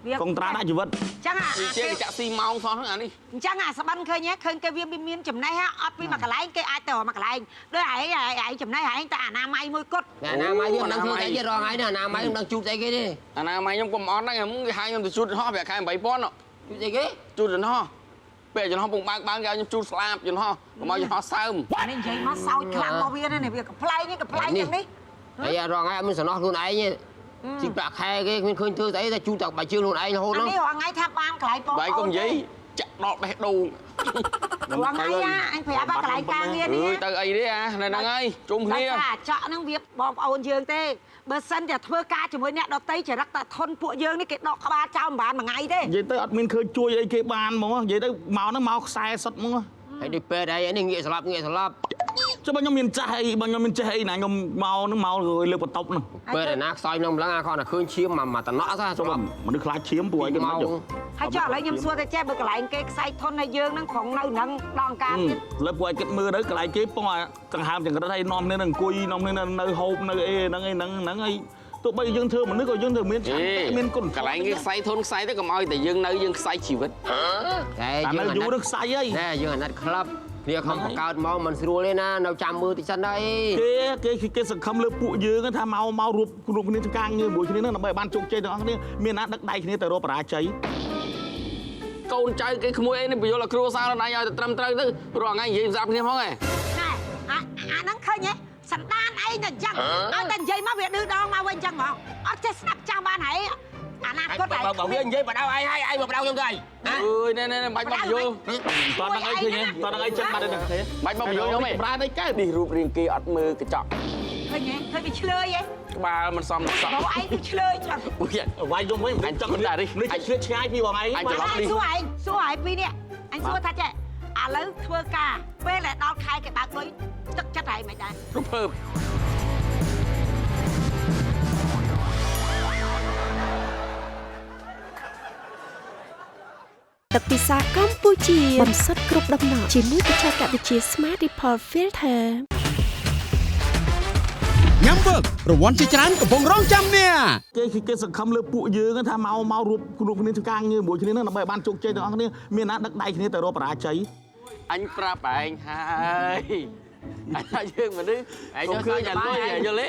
ទ កុងត្រាដាក់ជីវិត
ចឹងអា
ជាចាក់ស៊ីម៉ោងសោះហ្នឹងអានេះ
អញ្ចឹងអាស្បិនឃើញឃើញគេវាមានចំណេះអត់ពីមួយកន្លែងគេអាចទៅមួយកន្លែងដូចឯងចំណេះឯងតែអនាម័យមួយគត់
អនាម័យវាមិនដឹងធ្វើអីទេរងឯងណាអនាម័យមិនដឹងជូតអីគេទេ
អនាម័យខ្ញុំកុំអត់ហ្នឹងខ្ញុំគេហៅខ្ញុំទៅជូតយន្តហោះប្រាក់ខែ8000ជ
ូតអីគេ
ជូតយន្តហោះពេលយន្តហោះពងបើកបើគេឲ្យខ្ញុំជូតស្លាបយន្តហោះកុំឲ្យយន្តហោះសើម
នេះនិយាយមកសោចខ្លាំងមកវានេះវាកំប្លែងកំប្លែងយ៉ាងនេះ
ហើយរងឯងអត់មានសំណោះខ្លួនឯងទេជីប្រាក់ខែគេគ្មានឃើញធ្វើស្អីតែជូតតែបាយជើងខ្លួនឯងរហូតហ្នឹង
នេះរាល់ថ្ងៃថាបានកន្លែងបង
បាយកុំនិយាយចាក់ដល់បេះដូង
រាល់ថ្ងៃអញប្រាប់ថាកន្លែងការងារនេះ
ទៅអីទេអានៅហ្នឹងហើយជុំគ្នា
តែអាចក់ហ្នឹងវាបងប្អូនយើងទេបើសិនតែធ្វើការជាមួយអ្នកដតីចរិតតែធនពួកយើងនេះគេដកក្បាលចោលមិនបានមួយថ្ងៃទេ
និយាយទៅអត់មានឃើញជួយអីគេបានហ្មងនិយាយទៅមកហ្នឹងមកខ្សែសុទ្ធហ្មង
ហើយដូចពេទ្យអីនេះងាកស្លាប់ងាកស្លាប់
ចុះបើខ្ញុំមានចាស់អីបើខ្ញុំមានចេះអីណាខ្ញុំមកហ្នឹងមកលើបន្ទប់ហ្នឹង
ពេទ្យឯណាខ្សោយក្នុងម្លឹងអាគាត់តែឃើញឈាមមកតំណក់សោះ
ចុះមនុស្សខ្លាចឈាមពួកឯងគេមក
ហើយចុះឥឡូវខ្ញុំសួរតែចេះបើកន្លែងគេខ្សែធនឲ្យយើងហ្នឹងប្រងនៅហ្នឹងដល់ការទៀត
លើពួកឯងគិតមើលទៅកន្លែងគេពងកង្ហើមចង្រិតឲ្យនាំគ្នានឹងអង្គុយនាំគ្នានៅហូបនៅអីហ្នឹងអីហ្នឹងហ្នឹងអីទោះបីយើងធ្វើមនុស្សក៏យើងត្រូវមានឆន្ទៈមានគុណ
កន្លែងគេខ្សែធនខ្សែទៅកុំឲ្យតែយើងនៅយើងខ្សែជីវិត
តែ
យើងនៅយូរនឹងខ្សែអី
តែយើងអាណិតក្លឹបគ្នាខំបង្កើតមកមិនស្រួលទេណានៅចាំមើលតិចសិនហើយ
គេគេគេសង្ឃឹមលើពួកយើងថាមកមករួបរួមគ្នាធ្វើការងារមួយគ្នានឹងដើម្បីបានជោគជ័យទាំងអស់គ្នាមានណាដឹកដៃគ្នាទៅរកបរាជ័យ
កូនចៅគេក្មួយអីនេះបញ្យល់ឲ្យគ្រួសារខ្លួនឯងឲ្យតែត្រឹមត្រូវទៅរាល់ថ្ងៃនិយាយស្ដាប់គ្នាផងឯង
ណែអាហ្នឹងឃើញទេសន្តានឯងតែអញ្ចឹងឲ្យតែនិយាយមកវាឌឺដងមកវិញអញ្ចឹងហ្មងអត់ចេះស្ដាប់ចាំបានហើយអនាគតឯង
បើវានិយាយបដៅឯងហើយឯងមកបដៅខ្ញុំទៅអី
អើយណែណែបាច់មកយល់
តោះហ្នឹងឯងឃើញទេតោះហ្នឹងឯងចិត្តបាត់ទៅទេ
បាច់មកយល់ខ្ញុំឯង
ប្រើអីកើត
នេះរូបរាងគេអត់មើលកញ្ចក់
ឃើញទេឃើញវាឆ្លើយឯង
ក្បាលមិនសមសោះ
បើឯងគឺឆ្លើយចឹង
វាយយំវិញអញចង់តែនេះនេះឆ្លៀតឆ្ងាយពីបងឯង
អញច្រឡំនេះ
សួរឯងសួរឯងពីនេះអញសួរថាចេះឥឡូវធ្វើការពេលដែលដល់ខែគេបើកលុយទឹកចិត្តឯងមិនដែរ
រំភើប
ទឹកពិសាកម្ពុជាបន្សុទ្ធគ្រប់ដំណក់ជាមួយបច្ចេកវិទ្យា Smart Report Filter
ញ៉ាំវើករង្វាន់ជាច្រើនកំពុងរងចាំអ្នក
គេសង្ឃឹមលើពួកយើងថាមកមករួបរួមគ្នាធ្វើការងារមួយគ្នានឹងដើម្បីបានជោគជ័យទាំងអស់គ្នាមានណាដឹកដៃគ្នាទៅរកបរាជ័យ
អញប្រាប់ឯងហើយអញថាយើងមនុស្សឯងឃើញតែលុយយល់ទេ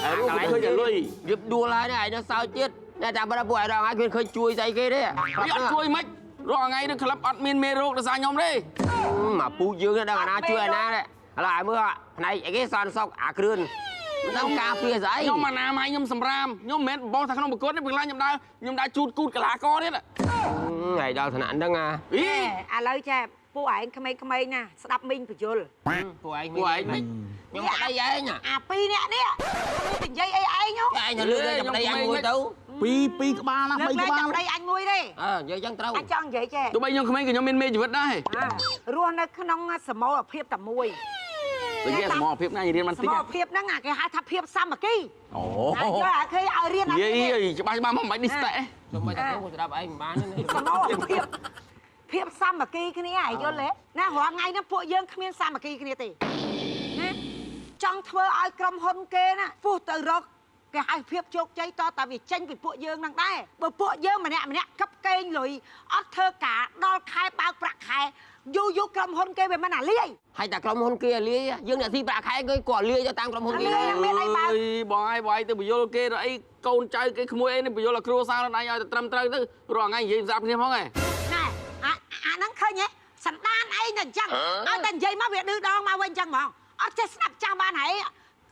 ឯងរូបឃើញតែលុយ
រៀបដួលហើយឯងនៅសើចទៀតតែតាមពិតពួកឯងរងហើយគ្មានឃើញជួយស្អីគេទេ
អត់ជួយមិនរាល់ថ្ងៃនេះក្លឹបអត់មានមេរោគដោយសារខ្ញុំទេ
មកពូយើងដឹងអាណាជួយអាណាទេឥឡូវឲ្យមើលផ្នែកអីគេសនសុកអាគ្រឿនមិនដឹងការពារស្អី
ខ្ញុំអាណាម័យខ្ញុំសម្រាមខ្ញុំមិនមែនបងថាក្នុងប្រកួតទេពេលខ្លះខ្ញុំដើរជូតគូតកីឡាករទៀត
ថ្ងៃដល់ថ្នាក់ហ្នឹងអា
ឥឡូវចេះពួកឯងក្មេងៗណាស្ដាប់មីងបញ្យល
ពួកឯងមិនខ្ញុំប្តីឯង
អាពីរអ្នកនេះនិយាយអីឯងហ៎
ឯងទៅលើតែប្តីអញមួយទៅ
ពីរក្បាលណា3ក្បាល
ប្តីអញមួយទេ
អើនិយាយចឹងត្រូវ
អញចង់និយាយចេះ
ទោះបីខ្ញុំក្មេងក៏ខ្ញុំមានមេជីវិតដែរ
រស់នៅក្នុងសមូលភាពតែមួយ
ទៅគេសមូលភាពណារៀនបានតិច
សមូលភាពហ្នឹងគេហៅថាភាពសាមគ្គី
អូ
យល់អាគេឲ្យរៀន
និយាយច្បាស់ច្បាស់មកមិនបាច់នេះស្តេ
សូម្បីតែខ្ញុំក៏ស្ដាប់ឯងមិនបានទេ
សមូលភាពភាពសាមគ្គីគ្នាឯងយល់ទេណារាល់ថ្ងៃហ្នឹងពួកយើងគ្មានសាមគ្គីគ្នាទេណាចង់ធ្វើឲ្យក្រុមហ៊ុនគេណាពុះទៅរកគេហៅភាពជោគជ័យតតែវាចេញពីពួកយើងនឹងដែរបើពួកយើងម្នាក់ម្នាក់កឹបកេងលុយអត់ធ្វើការដល់ខែបើកប្រាក់ខែយូរយូរក្រុមហ៊ុនគេវាមិនអាលាយ
ហើយតែក្រុមហ៊ុនគេអាលាយយើងអ្នកស៊ីប្រាក់ខែគេក៏អាលាយទៅតាមក្រុមហ៊ុនគេ
មានអីបើ
បងឯងបងឯងទៅបញ្យល់គេទៅអីកូនចៅគេក្មួយអីនេះបញ្យល់ឲ្យគ្រួសារខ្លួនឯងឲ្យតែត្រឹមត្រូវទៅរាល់ថ្ងៃនិយាយស្ដាប់គ្នាផងឯង
ណែអាហ្នឹងឃើញទេសន្តានឯងតែអញ្ចឹងឲ្យតែនិយាយមកវាឌឺដងមកវិញអញ្ចឹងហ្មងអត់ចេះស្ដាប់ចាំបានហើយ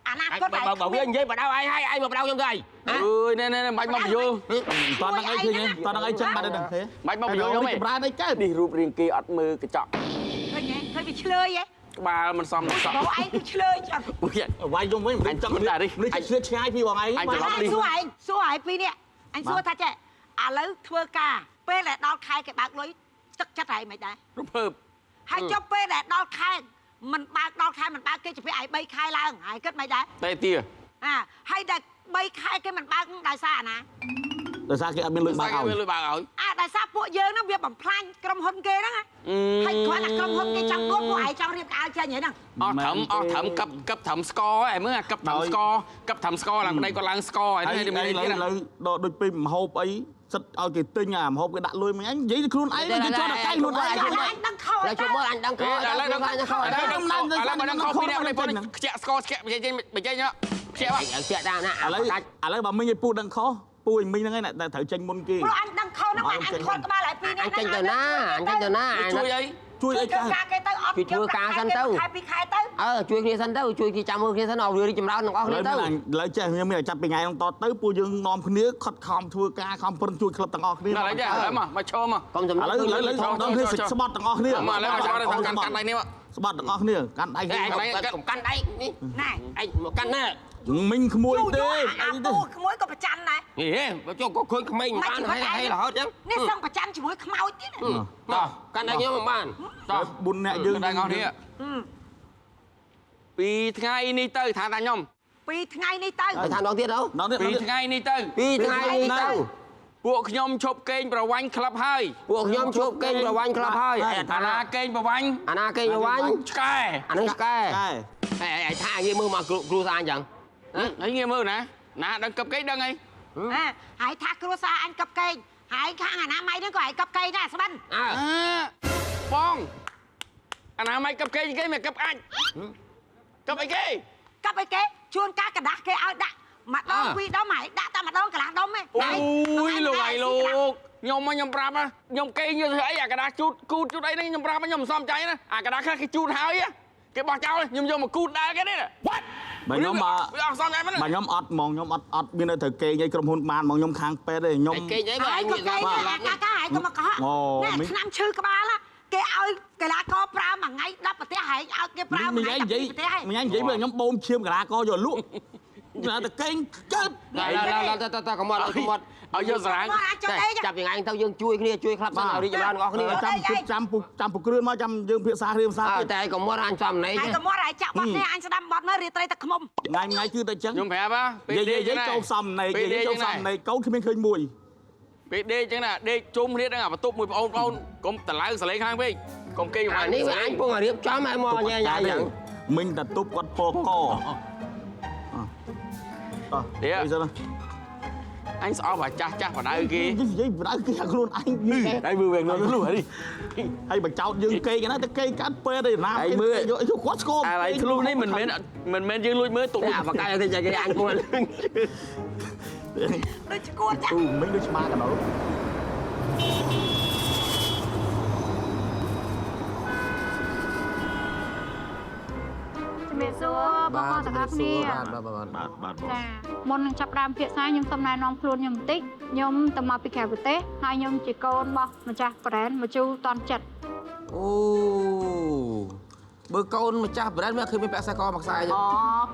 អនាគតឯង
បើវានិយាយបដៅឯងហើយឯងមកបដៅខ្ញុំទៅអី
អើយណែណែបាច់មកបញ្យល់
តោះហ្នឹងឯងឃើញទេតោះហ្នឹងឯងចឹងបាត់ទៅដឹងទេ
បាច់មកបញ្យល់ខ្ញុំឯង
ប្រើអីកើត
នេះរូបរាងគេអត់មើលកញ្ចក់
ឃើញទេឃើញវាឆ្លើយឯង
ក្បាលមិនសមសោះ
បើឯងគឺឆ្លើយចឹង
វាយយំវិញអញចង់តែនេះនេះឆ្លៀតឆ្ងាយពីបងឯង
អញច្រឡំនេះ
សួរឯងសួរឯងពីនេះអញសួរថាចេះឥឡូវធ្វើការពេលដែលដល់ខែគេបើកលុយទឹកចិត្តឯងមិនដែរ
រំភើប
ហើយចុះពេលដែលដល់ខែមិនបើកដល់ខែមិនបើកគេជិះឯង3ខែឡើងហើយគិតមិនដែរ
តែទា
អាហើយដែល3ខែគេមិនបើកដោយសារអាណា
ដោយសារគេអត់មានលុយបើកឲ្យ
មានលុយបើកឲ្យ
អា ដោយសារពួកយើងហ្នឹងវាបំផ្លាញក្រុមហ៊ុនគេហ្នឹងហើយគ្រាន់តែក្រុមហ៊ុនគេចង់ដួលពួកឯងចង់រៀបក្អៅចេញហ្នឹង
អស់ត្រឹមអស់ត្រឹមកឹបកឹបត្រឹមស្ករឯងមើលអាកឹបត្រឹមស្ករកឹបត្រឹមស្ករឡើងប្តីគាត់ឡើងស្ករហើយ
ឥឡូវដល់ដូចពេលមហូបអីសិតឲ្យគេទិញអាមហូបគេដាក់លុយមកអញនិយាយខ្លួនឯងគេចោទតែកែខ្លួនឯង
អញដឹងខោ
ឡើយជុំមើលអញដឹងខោ
ឥឡូវដឹងខោឥឡូវដឹងឥឡូវបើដឹងខោពីរនាក់ប្តីខ្ជាក់ស្ករខ្ជាក់បញ្ចេញបញ្ចេញខ្ជាក់
ខ្ជាក់តាមណា
ឥឡូវឥឡូវបើមិញឲ្យពូដឹងខុសពូឲ្យមិញហ្នឹងឯងតែត្រូវចេញមុនគេ
ព្រោះអញដឹងខុសហ្នឹងអញខត់ក្បាលហើយពីរនាក់
អញចេញទៅណាអញចេញទៅណា
ជួយអី
ជួយអី
ការគេទៅអត់
ជួយធ្វើការសិនទៅ
ខែពីរខែទៅ
អឺជួយគ្នាសិនទៅជួយគេចាំមើលគ្នាសិនឲ្យវារីកចម្រើនទាំងអស់គ្នាទៅ
ឥឡូវចេះខ្ញុំមានចាប់ពីថ្ងៃហ្នឹងតទៅពួកយើងនាំគ្នាខិតខំធ្វើការខំប្រឹងជួយក្លឹបទាំងអស់គ្នា
ឥឡូវចេះឥឡូវមកមកឈរមក
កុំចំណ
ឥឡូវឥឡូវនាំគ្នាស្បត់ទាំងអស់គ្នា
មកឥឡូវមកឈរកាន់កាន់ដៃនេះមក
ស្បត់ទាំងអស់គ្នាកាន់ដៃ
កុំកាន់ដៃនេះ
ណែ
ឯងមកកាន់ណែ
មិញក្មួយទេ
អាពូក្មួយក៏ប្រច័នដែរ
ហេបើចុះក៏ឃើញក្មេងបានហើយហើយរហូតចឹង
នេះសឹងប្រច័នជាមួយខ្មោចទៀត
តោះកាន់ដៃខ្ញុំមិនបាន
តោះ
4នាក់យើង
ទាំងអស់គ្នាពីថ្ងៃនេះទៅថាតាខ្ញុំ
ពីថ្ងៃនេះទៅ
ថាម្ដងទៀតទៅ
ពីថ្ងៃនេះទៅ
ពីថ្ងៃនេះទៅ
ពួកខ្ញុំឈប់កេងប្រវាញ់ក្លឹបហើយ
ពួកខ្ញុំឈប់កេងប្រវាញ់ក្លឹបហើយ
អាណាកេងប្រវាញ់
អាណាកេងប្រវាញ់
ឆ្កែ
អានឹងឆ្កែហេថាងាយមើលមកគ្រូសាអញចឹង
ហើយងាយមើលណាណាដឹងកឹបកេងដឹងអី
ហើយថាគ្រួសារអញកឹបកេងហើយខាងអនាម័យហ្នឹងក៏ឲ្យកឹបកេងដែរស្បិន
អើបងអនាម័យកឹបកេងគេមិនកឹបអាចកឹបអីគេ
កឹបអីគេជួនកាលกระดาษគេឲ្យដាក់ម្ដងពីរដុំហើយដាក់តែម្ដងកន្លះដុំឯង
អូយលោកឯងលោកខ្ញុំមកខ្ញុំប្រាប់ខ្ញុំកេងយកធ្វើអីអាกระดาษជូតគូតជូតអីហ្នឹងខ្ញុំប្រាប់ខ្ញុំមិនសមใจណាអាกระดาษខ្លះគេជូតហើយគេបោះចោលខ្ញុំយកមកគូតដែរគេនេះ
បើខ្ញុំបើ
អត់សមใจមែន
បើខ្ញុំអត់ហ្មងខ្ញុំអត់អត់មាននៅត្រូវកេងអីក្រុមហ៊ុនបានហ្មងខ្ញុំខាងពេទ្យទេខ្ញុំ
កេងអីបើ
ឯងក៏កេងដែរកាកាឯងក៏មកកុហកណែឆ្នាំឈឺក្បាលគេឲ្យកីឡាករប្រើមួយថ្ងៃ10ប្រទេសហើយឲ្យគេប្រើមួយថ្ងៃ
និយាយមិញនិយាយខ្ញុំបូមឈាមកីឡាករយកលក់ណាតែកេងកើត
ឡាឡាតាកុំអត់កុំអត់
ឲ្យយកសារាង
ចាប់ពីថ្ងៃទៅយើងជួយគ្នាជួយក្លឹបសិនឲ្យរីកចម្រើនទាំងអស់គ្នា
ចាំចាំចាំពគ្រឿនមកចាំយើងភាសាគ្នាភាសា
តែកុំអត់អញចំណេ
ហើយកុំអត់ឲ្យចាក់បត់នេះអញស្ដាប់បត់មើលរាត្រីតែខ្មុំ
ថ្ងៃថ្ងៃគឺតែចឹង
ខ្ញុំប្រាប់ហ៎
ពេលដេកចូលសំណេកចូលសំណេកកូនគ្មានឃើញមួយ
ពេលដេកចឹងណាដេកជុំគ្នានឹងអាបន្ទប់មួយប្អូនប្អូនកុំតឡើងសលេងខ្លាំងពេកកុំគេ
អានេះវាអញពងរៀបចំឲ្យមកញ៉ៃញ៉ៃចឹង
មិញតែទប់គាត់ពកកអោះនេះ
អញស្អប់អាចាស់ចាស់បដៅគេ
និយាយបដៅគេខ្លួនឯង
ហើយមើលវិញនោះហើយ
ហើយបើចោតយើងកេងណាតែកេងកាត់ពេទ្យឯណា
ហើយមើល
យកគាត់ស្គម
អាយធ្លុះនេះមិនមែនមិនមែនយើងលួចមើលទុក
អាបកាយទៅគេអញពង
ដូចឈួតចា
អូមិញដូចឆ្មាកណ្ដុរ
ជំរាបសួរបងប្អូនទាំងអស់គ្នា
បាទបាទ
បាទបាទបង
ចាមុននឹងចាប់ផ្ដើមភាសាខ្ញុំសូមណែនាំខ្លួនខ្ញុំបន្តិចខ្ញុំទៅមកពីក្រៅប្រទេសហើយខ្ញុំជាកូនរបស់ម្ចាស់ brand មជូតនចិត្ត
អូបើកូនម្ចាស់ brand មកឃើញមានពាក់ខ្សែកមួយខ្សែ
អូ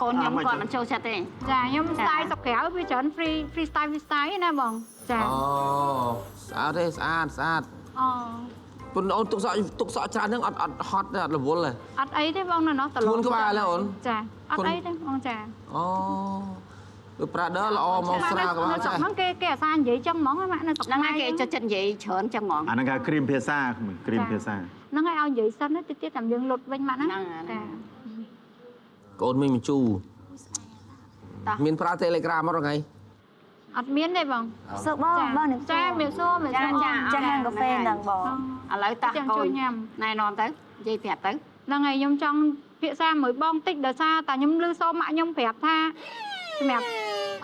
កូនខ្ញុំគាត់មិនចូលចិត្តទេ
ចាខ្ញុំ style ស្រុកក្រៅវាច្រើន free free style free style ណាបងចា
អូស្អាតទេស្អាតស្អាត
អូ
ពុនអូនទុកសក់ទុកសក់ច្រើនហ្នឹងអត់អត់ហត់ទេអត់រវល់ទេ
អត់អីទេបងនៅនោះតល
ខ្លួនក្បាលទេអូន
ចាអត់អីទេបងចា
អូគឺ Prada ល្អមកស្រាលក្បាលចា
ហ្នឹងគេគេអាសានិយាយចឹងហ្មងម៉ាក់នៅស្រុក
ហ្នឹងហើយគេចូលចិត្តនិយាយច្រើនចឹងហ្មង
អាហ្នឹងគេគ្រីមភាសាគ្រីមភាសា
ហ្នឹងហើយឲ្យនិយាយសិនទៅទៀតតាមយើងលុតវិញម៉ាក់ណាចា
កូនមីមជូមានប្រើ Telegram អត់ថ្ងៃ
អត់មានទេបង
សួរបងបងនឹង
ចាមានសួរមាន
ចាចា
ចាហាងកាហ្វេហ្នឹងបង
ឥឡូវតាកូនណែនាំទៅនិយាយប្រាប់ទៅ
ហ្នឹងហើយខ្ញុំចង់ភាសាមួយបងតិចដោយសារតែខ្ញុំឮសូរម៉ាក់ខ្ញុំប្រាប់ថាសម្រាប់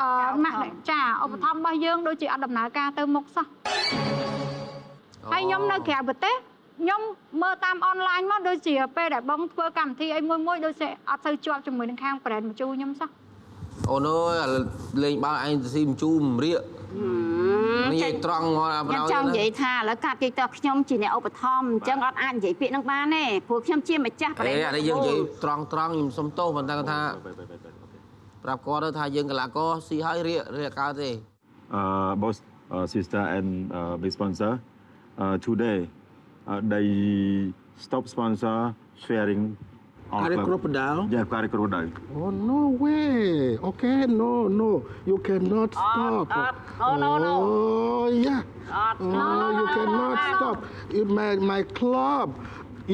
អឺម៉ាក់ចាឧបត្ថម្ភរបស់យើងដូចជាអត់ដំណើរការទៅមុខសោះហើយខ្ញុំនៅក្រៅប្រទេសខ្ញុំមើលតាមអនឡាញមកដូចជាពេលដែលបងធ្វើកម្មវិធីអីមួយមួយដូចជាអត់សូវជាប់ជាមួយនឹងខាង brand មជូខ្ញុំសោះ
អូនអើយលេងបាល់ឯងទៅស៊ីមជូមរៀកនិយាយត្រង់មកដល់
ខ្ញុំចង់និយាយថាឥឡូវកាត់គេតខ្ញុំជាអ្នកឧបត្ថម្ភអញ្ចឹងអត់អាចនិយាយពាក្យនឹងបានទេព្រោះខ្ញុំជាម្ចាស់ប្រេង
អានេះយើងនិយាយត្រង់ត្រង់ខ្ញុំសុំទោសប៉ុន្តែគាត់ថាប្រាប់គាត់ទៅថាយើងកីឡាករស៊ីហើយរៀករៀកកើតទេ
Both sister and big sponsor today they stop sponsor sharing
ការគ្រប់បណ្ដាល
យ៉ាការគ្រប់បណ្ដាល
Oh no way okay no no you cannot stop
oh no no
oh yeah No, you cannot stop. My club,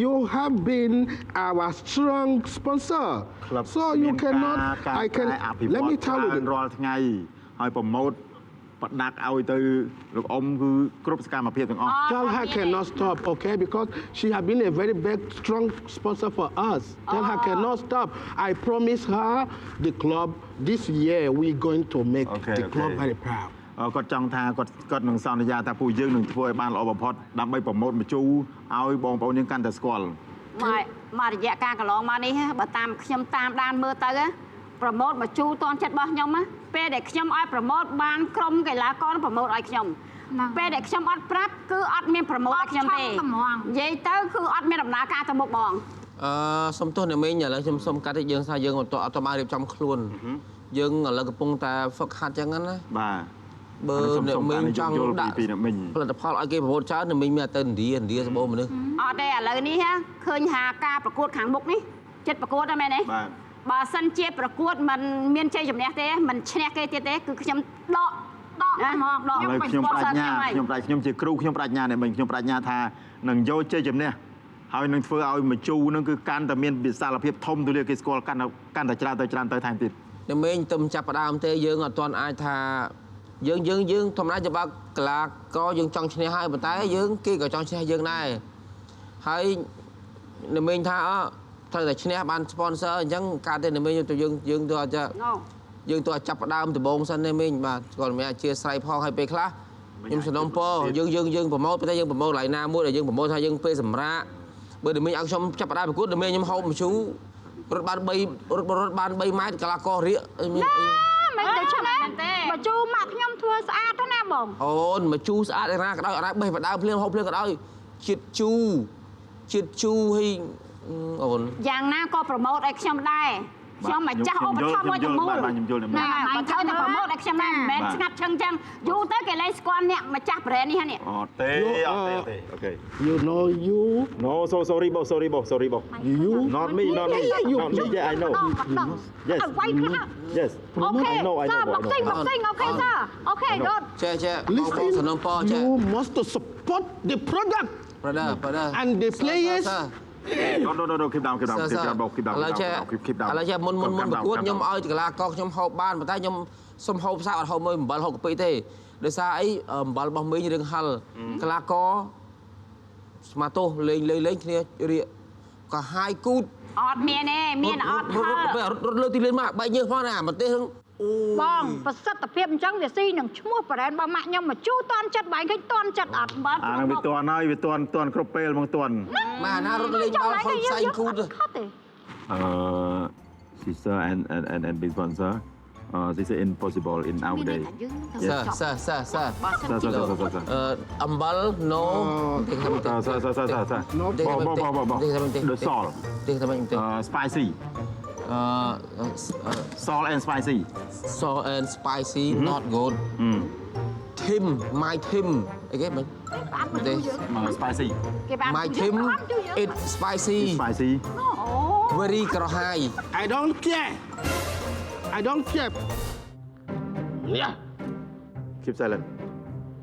you have been our strong sponsor. So you cannot. I can. Let me tell you.
រាល់ថ្ងៃហើយប្រម៉ូទផ្ដាក់ឲ្យទៅលោកអ៊ំគឺគ្រប់សកម្មភាពទាំងអស់
Tell her cannot stop, okay? Because she have been a very big, strong sponsor for us. Tell her cannot stop. I promise her the club this year we going to make the club very proud.
គាត់ចង់ថាគាត់គាត់នឹងសន្យាថាពួកយើងនឹងធ្វើឲ្យបានល្អបំផុតដើម្បីប្រម៉ូទមជូរឲ្យបងប្អូនយើងកាន់តែស្គាល់
មករយៈការកន្លងមកនេះបើតាមខ្ញុំតាមដានមើលទៅប្រម៉ូទមជូរតនចិត្តរបស់ខ្ញុំពេលដែលខ្ញុំឲ្យប្រម៉ូទបានក្រុមកីឡាករប្រម៉ូទឲ្យខ្ញុំពេលដែលខ្ញុំអត់ប្រាប់គឺអត់មានប្រម៉ូទឲ្យខ្ញុំទេនិយាយទៅគឺអត់មានដំណើរការទៅមុខបង
សុំទោសអ្នកមីងឥឡូវខ្ញុំសុំកាត់តិចយើងថាយើងអត់បានរៀបចំខ្លួនយើងឥឡូវកំពុងតែហ្វឹកហាត់ចឹងណា
បាទ
បើអ្នកមីងចង់ដាក់ផលិតផលឲ្យគេប្រម៉ូទច្រើនអ្នកមីងមានទៅឥណ្ឌាសម្បូរមនុស្ស
អត់ទេឥឡូវនេះឃើញថាការប្រកួតខាងមុខនេះចិត្តប្រកួតហ្នឹងមែនទេ
បាទ
បើសិនជាប្រកួតមិនមានជ័យជំនះទេមិនឈ្នះគេទៀតទេគឺខ្ញុំដកហ្មងដក
ខ្ញុំប្រាជ្ញាខ្ញុំជាគ្រូខ្ញុំប្រាជ្ញាអ្នកមីងខ្ញុំប្រាជ្ញាថានឹងយកជ័យជំនះហើយនឹងធ្វើឲ្យមជូរនឹងគឺកាន់តែមានវិសាលភាពធំទូលាយគេស្គាល់កាន់តែច្រើនទៅច្រើនទៅថែមទៀត
អ្នកមីងទៅចាប់ផ្ដើមទេយើងអត់ទាន់អាចថាយើងយើងយើងធម្មតាច្បាប់កីឡាករយើងចង់ឈ្នះហើយប៉ុន្តែយើងគេក៏ចង់ឈ្នះយើងដែរហើយអ្នកមីងថាត្រូវតែឈ្នះបាន sponsor អញ្ចឹងកើតទេអ្នកមីងទៅយើងយើងទៅអាចយើងទៅចាប់ផ្ដើមដំបូងសិនអ្នកមីងបាទគាត់មានអធិស្ឋានផងហើយពេលខ្លះខ្ញុំសំណូមពរយើងយើងយើងប្រម៉ូទប៉ុន្តែយើងប្រម៉ូទកន្លែងណាមួយដែលយើងប្រម៉ូទថាយើងពេលសម្រាកបើអ្នកមីងឲ្យខ្ញុំចាប់ផ្ដើមប្រកួតអ្នកមីងខ្ញុំហូបម្ជូររត់បាន3រត់បាន3ម៉ែត្រកីឡាកររៀក
មិនទៅឆ្នេះមកជូរម៉ាក់ខ្ញុំធ្វើស្អាតណាបង
អូនមកជូរស្អាតឯណាក៏ដោយអត់បេះបដើភ្លាមហូបភ្លាមក៏ដោយជាតិជូរហើយអូន
យ៉ាងណាក៏ប្រម៉ូទឲ្យខ្ញុំដែរខ្ញុំម្ចាស់ឧបត្ថម្ភមួយទាំងមូលណាបើត្រូវតែប្រម៉ូទឲ្យខ្ញុំដែរមិនមែនស្ងាត់ឈឹងចឹងយូរទៅគេលែងស្គាល់អ្នកម្ចាស់ប្រេននេះហ្នឹង
អត់ទេអត់ទេអូខេ
You know you
No so sorry boss sorry boss sorry boss
you
not me not me not me yeah I know yes yes
Okay sir boxing boxing okay sir okay good
ចេះចេះបងសំណពរចេះ
You must support the product
brother brother
and the players
No no no no keep down keep down keep down keep down keep down
ឥឡូវចេះមុនប្រកួតខ្ញុំឲ្យកីឡាករខ្ញុំហូបបានប៉ុន្តែខ្ញុំសុំហូបសាកអត់ហូបមួយអំបិលហូបកាពិទេដោយសារអីអំបិលរបស់មីងរឿងហិលកីឡាករស្មាទោសលេងលេងលេងគ្នារៀកក៏ហាយគូត
អត់មានទេមានអត់ហិល
រត់លើទីលានមកបែកញើសផងណាប្រទេស
បងប្រសិទ្ធភាពអញ្ចឹងវាស៊ីនឹងឈ្មោះប្រេនរបស់ម៉ាក់ខ្ញុំមកជូរតន់ចិត្តបែងឃើញតន់ចិត្តអត់
អានឹងវាតន់ហើយវាតន់តន់គ្រប់ពេលហ្មងតន់
ម៉ាណារត់លេងបាល់ខុសផ្សែងគូត
Sister and big sponsor this is impossible in our day
សើសើសើសើអំបិល no
សើសើសើសើបងបងបងបង the salt spicy salt and spicy
salt and spicy not good team my team អីគេមិញទេ
spicy
my team it spicy
spicy
very ក្រហាយ
I don't care I don't care នេះ
keep silent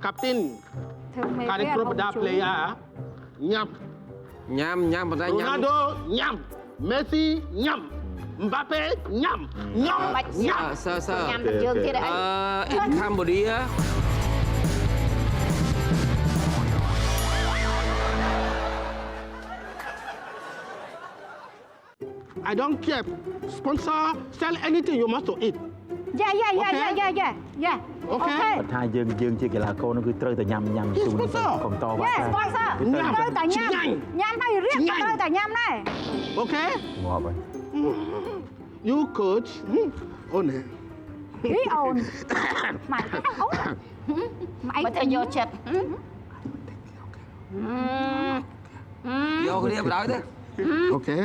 Captain ការគ្រប់បដា player ញ៉ាំ
ញ៉ាំញ៉ាំប៉ុន្តែញ៉ាំ
Ronaldo ញ៉ាំ Messi ញ៉ាំ Mbappe ញ៉ាំញ៉ាំញ៉ាំ
សើសើ
ញ៉ាំតែយើងទៀតអី
in Cambodia
I don't care sponsor sell anything you must to eat
Yeah yeah yeah yeah yeah yeah yeah
Okay
គាត់ថាយើងយើងជាកីឡាករនោះគឺត្រូវតែញ៉ាំញ៉ាំជូនកុំតវ៉ា
sponsor ត្រូវតែញ៉ាំញ៉ាំហើយរៀបត្រូវតែញ៉ាំដែរ
Okay
ងាប់ហើយ
You coach អូន
ហីអូនម៉ែអូន
ម៉ែបើទៅយកចិត្ត
យកគ្នាបណ្ដោយទេ
Okay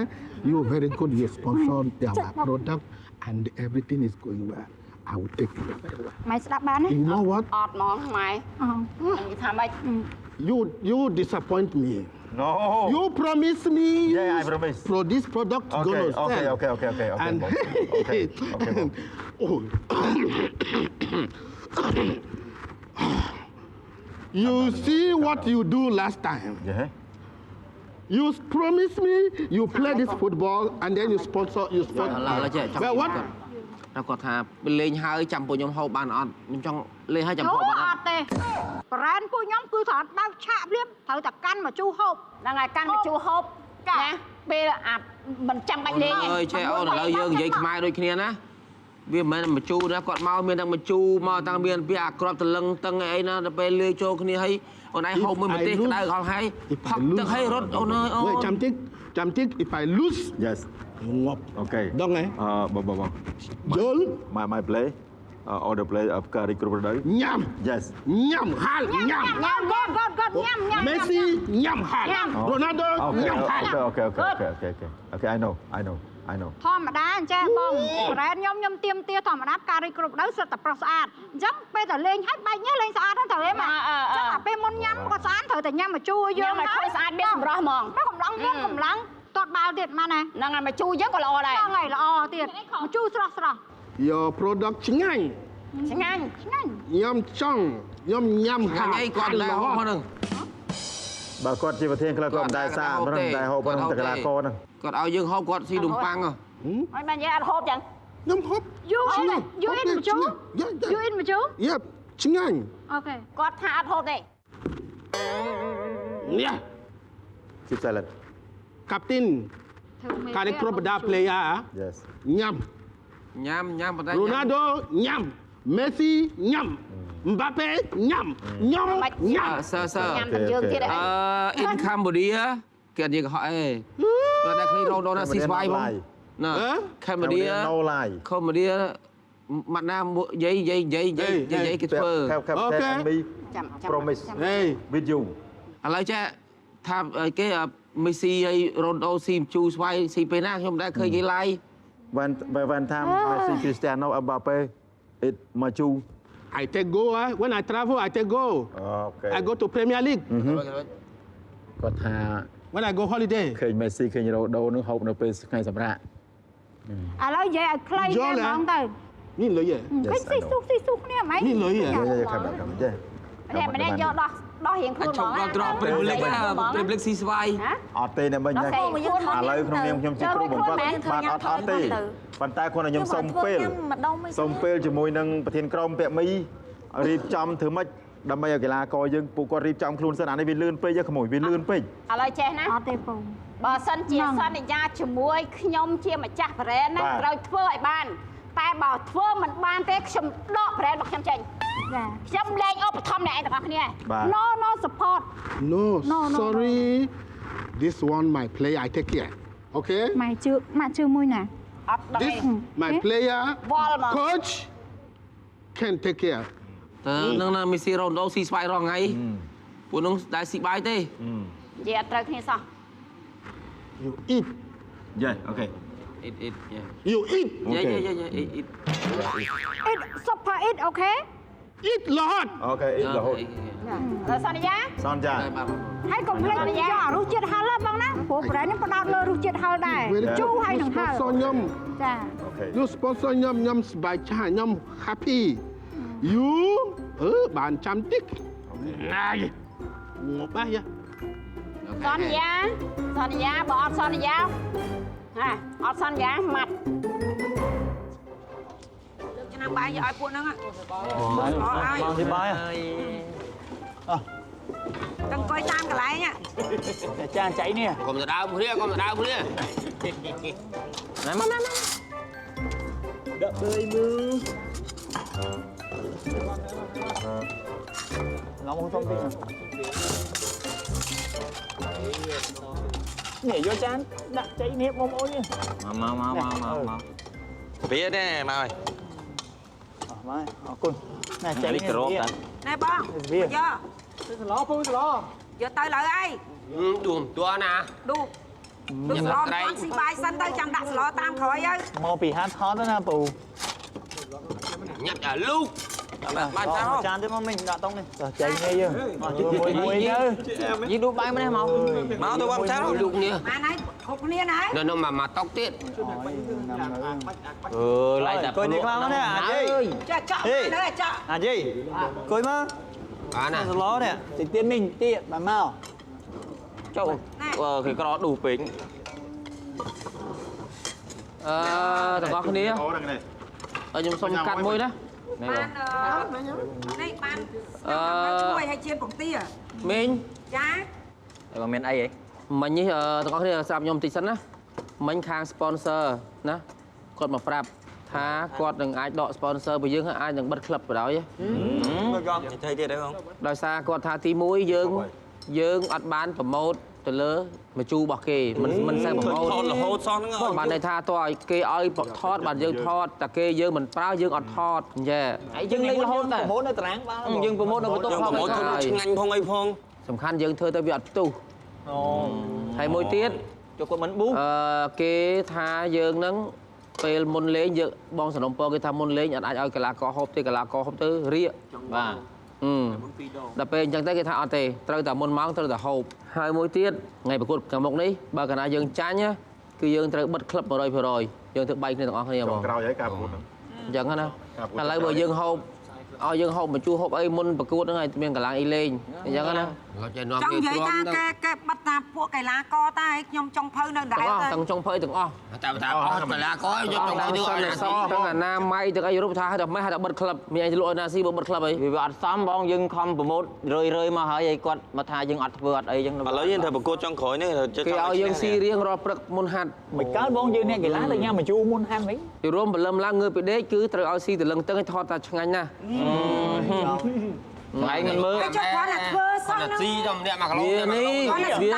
you very good you sponsor our product and everything is going well I will take it very well
ម៉ែស្ដាប់បានទេ
You know what
អត់ហ្មងម៉ែនិយាយថាម៉េច
You disappoint me
No
You promise me
Yeah I promise
For this product gonna sell
Okay okay okay okay okay
and
okay okay
Oh You see what you do last time.
Yeah.
You promise me you play this football and then you sponsor you sponsor.
ឥឡូវចេះចង់
Well, what?
តែគាត់ថាលេងហើយចាំពួកខ្ញុំហូបបានអត់ខ្ញុំចង់លេងហើយចាំហូបបានអត់
អត់ទេប្រែនពួកខ្ញុំគឺត្រូវបើកឆាកភ្លាមត្រូវតែកាន់មកជូរហូប
ហ្នឹងហើយកាន់មកជូរហូបណាពេលអាមិនចាំបាច់លេង
អើយចេះអូនឥឡូវយើងនិយាយខ្មែរដូចគ្នាណាវាមិនមែនមកជូរណាគាត់មកមានទាំងមកជូរមកតាំងមានពីអាក្របតលឹងតឹងអីណាដល់ពេលលាយចូលគ្នាហើយអូនឯងហូបមួយម្ទេសក្តៅហល់ហើយផឹកទឹកហើយរត់អូនអើយអូ
Wait, ចាំតិចចាំតិច if I lose
Yes.
ងាប់
Okay.
ដឹងហ៎
បងបងបង
យល់
My play order play ផ្ការីកគ្រប់រដូវ
ញ៉ាំ
Yes.
ញ៉ាំហាលញ៉ាំ
ញ៉ាំគាត់គាត់គាត់ញ៉ាំញ៉ាំ
Messi ញ៉ាំហាល Ronaldo ញ៉ាំហាល
Okay okay okay okay okay okay I know I know I know
ធម្មតាអញ្ចេះបងប្រែនខ្ញុំខ្ញុំទៀមទាធម្មតាផ្ការីកគ្រប់ដៅសុទ្ធតែប្រុសស្អាតអញ្ចឹងពេលតែលេងហើយបែកញើសលេងស្អាតហ្នឹងត្រូវទេម៉ាអញ្ចឹងអាពេលមុនញ៉ាំក៏ស្អាតត្រូវតែញ៉ាំមកជួយយើង
ញ៉ាំឲ្យឃើញស្អាតមានសម្រស់ហ្មង
មកកម្លាំងមានកម្លាំងទាត់បាល់ទៀតម៉ាណា
ហ្នឹងហើយមកជួយយើងក៏ល្អដែរ
ហ្នឹងហើយល្អទៀតមកជួយស្រស់ស្រស់
Your product ឆ្ងាញ់
ឆ្ងាញ់
ឆ្ងាញ់
ញ៉ាំចង់ខ្ញុំញ៉ាំហាល
អីគាត់ដែរហូបហ្នឹង
បើគាត់ជាប្រធានក្លឹបគាត់មិនដែលសាមិនដែលហូបហ្នឹងតែកីឡាករហ្នឹង
គាត់ឲ្យយើងហូបគាត់ស៊ីនំប៉័ងហ៎
ហើយមិននិយាយអត់ហូបចឹង
ខ្ញុំហូប
You you eat ម្ជូរ You eat ម្ជូរ
Yep ឆ្ងាញ់
Okay
គាត់ថាអត់ហូបទេ
នេះ
Keep silent.
Captain ការនេះគ្រប់បណ្ដា player
Yes.
ញ៉ាំ
ញ៉ាំញ៉ាំប៉ុន្តែ
Ronaldo ញ៉ាំ Messi ញ៉ាំ Mbappe ញ៉ាំញ៉ាំញ៉ាំ
សើសើ
ញ៉ាំតែយើងទៀត
អឺ in Cambodia គេអត់និយាយកុហកអេគាត់តែឃើញរងដល់ណាស៊ីស្វាយហ្មងណា Cambodia
no lie
Cambodia ម៉ាត់ណានិយាយនិយាយនិយាយនិយាយនិយាយគេធ្វើ
Captain and me promise with you
ឥឡូវចេះថាគេមេស៊ីហើយរ៉ូណូស៊ីជូស្វាយស៊ីពេលណាខ្ញុំមិនដែលឃើញគេឡាយ
When time Messi Cristiano Mbappe it Machu
I take go when I travel I take go
Okay
I go to Premier League
គាត់ថា
when I go holiday
ឃើញមេស៊ីឃើញរ៉ូដូនឹងហូបនៅពេលថ្ងៃសម្រាក
ឥឡូវនិយាយឲ្យខ្លីទេហ្មងទៅ
នេះលុយហ៎
ឃើញស៊ីស៊ុះស៊ីស៊ុះគ្នាហ្មង
នេះលុយហ៎
ខាប់ខាប់ចេះ
ម្នាក់យកដោះដោះរៀងខ្លួនហ្មង
ត្រង់ព្រឹបលិចព្រឹបលិចស៊ីស្វាយ
អត់ទេអ្នកមិញឥឡូវក្នុងនាមខ្ញុំជាគ្រូបង្វឹកបាទអត់អត់ទេប៉ុន្តែគាត់ឲ្យខ្ញុំសុំពេលជាមួយនឹងប្រធានក្រុមពាក់មីរៀបចំធ្វើម៉េចដើម្បីឲ្យកីឡាករយើងពួកគាត់រៀបចំខ្លួនសិនអានេះវាលឿនពេកក្មួយវាលឿនពេក
ឥឡូវចេះណា
អត់ទេពង
បើសិនជាសន្យាជាមួយខ្ញុំជាម្ចាស់ប្រេនណាត្រូវធ្វើឲ្យបានតែបើធ្វើមិនបានទេខ្ញុំដកប្រេនរបស់ខ្ញុំចេញខ្ញុំលែងឧបត្ថម្ភអ្នកឯងទាំងអស់គ្នា
No no support
No sorry this one my player I take care okay
ម៉ែជឿម៉ាក់ជឿមួយណា
អត់ដឹង
This my player coach can take care
តើនឹងណាមេស៊ីរ៉ូណូស៊ីស្វាយរាល់ថ្ងៃពួកនោះដែលស៊ីបាយទេ
និយាយអត់ត្រូវគ្នាសោះ
You eat
Yeah okay
eat eat yeah
You eat
yeah yeah yeah eat eat
eat super eat okay
eat រហូត
Okay eat រហូត
សន្យា
សន្យា
ហើយកុំភ្លេចយកអារសជាតិហឹរបងណាព្រោះប្រេននេះផ្ដោតលើរសជាតិហឹរដែរជូរហើយនឹងហឹរ
ខ្ញុំ
ចា
You sponsor ខ្ញុំខ្ញុំសប្បាយចាស់ខ្ញុំ happy You បានចាំតិចណាយងាប់ហើយ
សន្យាសន្យាបើអត់សន្យាហាអត់សន្យាម៉ាត់
លើកឆ្នាំបាយយកឲ្យពួកហ្នឹងអត់
បងទីបាយអោះ
តអង្គុយតាមកន្លែង
ចាចៃនេះ
កុំទៅដើមគ្នាកុំទៅដើមគ្នា
ណែមកមក
ដាក់លើមើលឡងសុំតិចនេះយកចានដាក់ចៃនេះបងប្អូននេះ
មកមកមកមកមក
វាទេមកហើយ
មកអរគុណណែចៃនេះ
ក្រោបតា
ណែបងយក
សឡពូសឡ
យកទៅលើអី
ដួមតួណា
ឌូឌូសឡគាត់ស៊ីបាយសិនទៅចាំដាក់សឡតាមក្រោយហើយ
មកពីហាត់ថតណាពូ
ញ៉ាំដល់លូកបាន
ចានទេមកមិញដាក់តុងនេះចៃនេះយើងមួយមួយទៅ
យីឌូបាយម្នេះមក
មកទៅបានចាន
លូកនេះ
បានហើយគ្រប់គ្នាណាហើយ
នៅមកតុកទៀត
អឺឡៃតែ
អង្គុយនេះខ្លាំងណាស់អាយី
ចាចាក់នៅចាក់
អាយីអង្គុយមក
បានណា
សឡនេះតិចទៀតមីងទៀតបានមក
ចូលគេក្រឌូពេក
ទាំងអស់គ្នាខ្ញុំសុំកាត់មួយណា
បាននេះបានជួយឲ្យជៀនពងទា
មីង
ចា
តែមិនមានអីហី
មិញនេះទាំងអស់គ្នាស្រាប់ខ្ញុំតិចសិនណាមិញខាង sponsor ណាគាត់មកប្រាប់ថាគាត់នឹងអាចដក sponsor របស់យើងអាចនឹងបិទក្លឹបបណ្ដោយ
មើលកងនិយាយទៀតអីបង
ដោយសារគាត់ថាទី1យើងអត់បានប្រម៉ូទទៅលើមជូរបស់គេមិនសូវប្រម៉ូទ
ថតរហូតសោះហ្នឹង
បានន័យថាតើឲ្យគេឲ្យថតបានយើងថតតែគេយើងមិនប្រើយើងអត់ថតអញ្ចឹង
ហើយយើងលេងរហូតតែ
ប្រម៉ូទនៅតារាងបាល់
យើងប្រម៉ូទនៅបន្ទប់
ផងប្រម៉ូទធ្វើឆ្ងាញ់ផងអីផង
សំខាន់យើងធ្វើទៅវាអត់ផ្ទុះអូហើយមួយទៀត
ចូលគាត់មិនប៊ូ
គេថាយើងហ្នឹងពេលមុនលេងយើងបងសនំពរគេថាមុនលេងអត់អាចឲ្យកីឡាករហូបទេកីឡាករហូបទៅរៀក
បាទ
ដល់ពេលអញ្ចឹងទៅគេថាអត់ទេត្រូវតែមុនម៉ោងត្រូវតែហូបហើយមួយទៀតថ្ងៃប្រកួតខាងមុខនេះបើកាលណាយើងចាញ់គឺយើងត្រូវបិទក្លឹប100%យើងធ្វើបែកគ្នាទាំងអស់គ្នាហ្មង
ក្រោយហើយការប្រកួតហ្នឹង
អញ្ចឹងណាឥឡូវបើយើងហូបឲ្យយើងហូបមកជួហូបអីមុនប្រកួតហ្នឹងឲ្យមានកម្លាំងអីលេងអញ្ចឹងណា
ចង់និយាយថាគេបិទតាពួកកីឡាករតែខ្ញុំចង់ភៅនៅដែរ
ទាំងចង់ភៅទាំងអស់
តែអស់កីឡាករយកចង់ភៅទាំងអស់
ទាំងអាណាម័យទាំងអីរូបថាតែម៉េះតែបិទក្លឹបមានអីលក់ឲ្យណាស៊ីបើបិទក្លឹបអី
វាអត់សមបងយើងខំប្រម៉ូទរឿយរឿយមកហើយឲ្យគាត់មកថាយើងអត់ធ្វើអត់អីអញ្ចឹង
ឥឡូវយើងត្រូវប្រកួតចុងក្រោយនេះ
គេឲ្យយើងស៊ីរៀងរាល់ព្រឹកមុនហាត់
មិនកើតបងយើងអ្នកកីឡាទៅញ៉ាំម្ជូរមុនហាត់វិញ
ពីរួមព្រលឹមឡើងងើបពីដេកគឺត្រូវឲ្យស៊ីតលឹងទឹងឲ្យថតថាឆ្ងាញ់ណាស់
ថ្ងៃមិនមើល
គេចុះគាត់តែធ្វើសោះហ្នឹង
ស៊ីតែម្នាក់1គីឡូ
នេះវា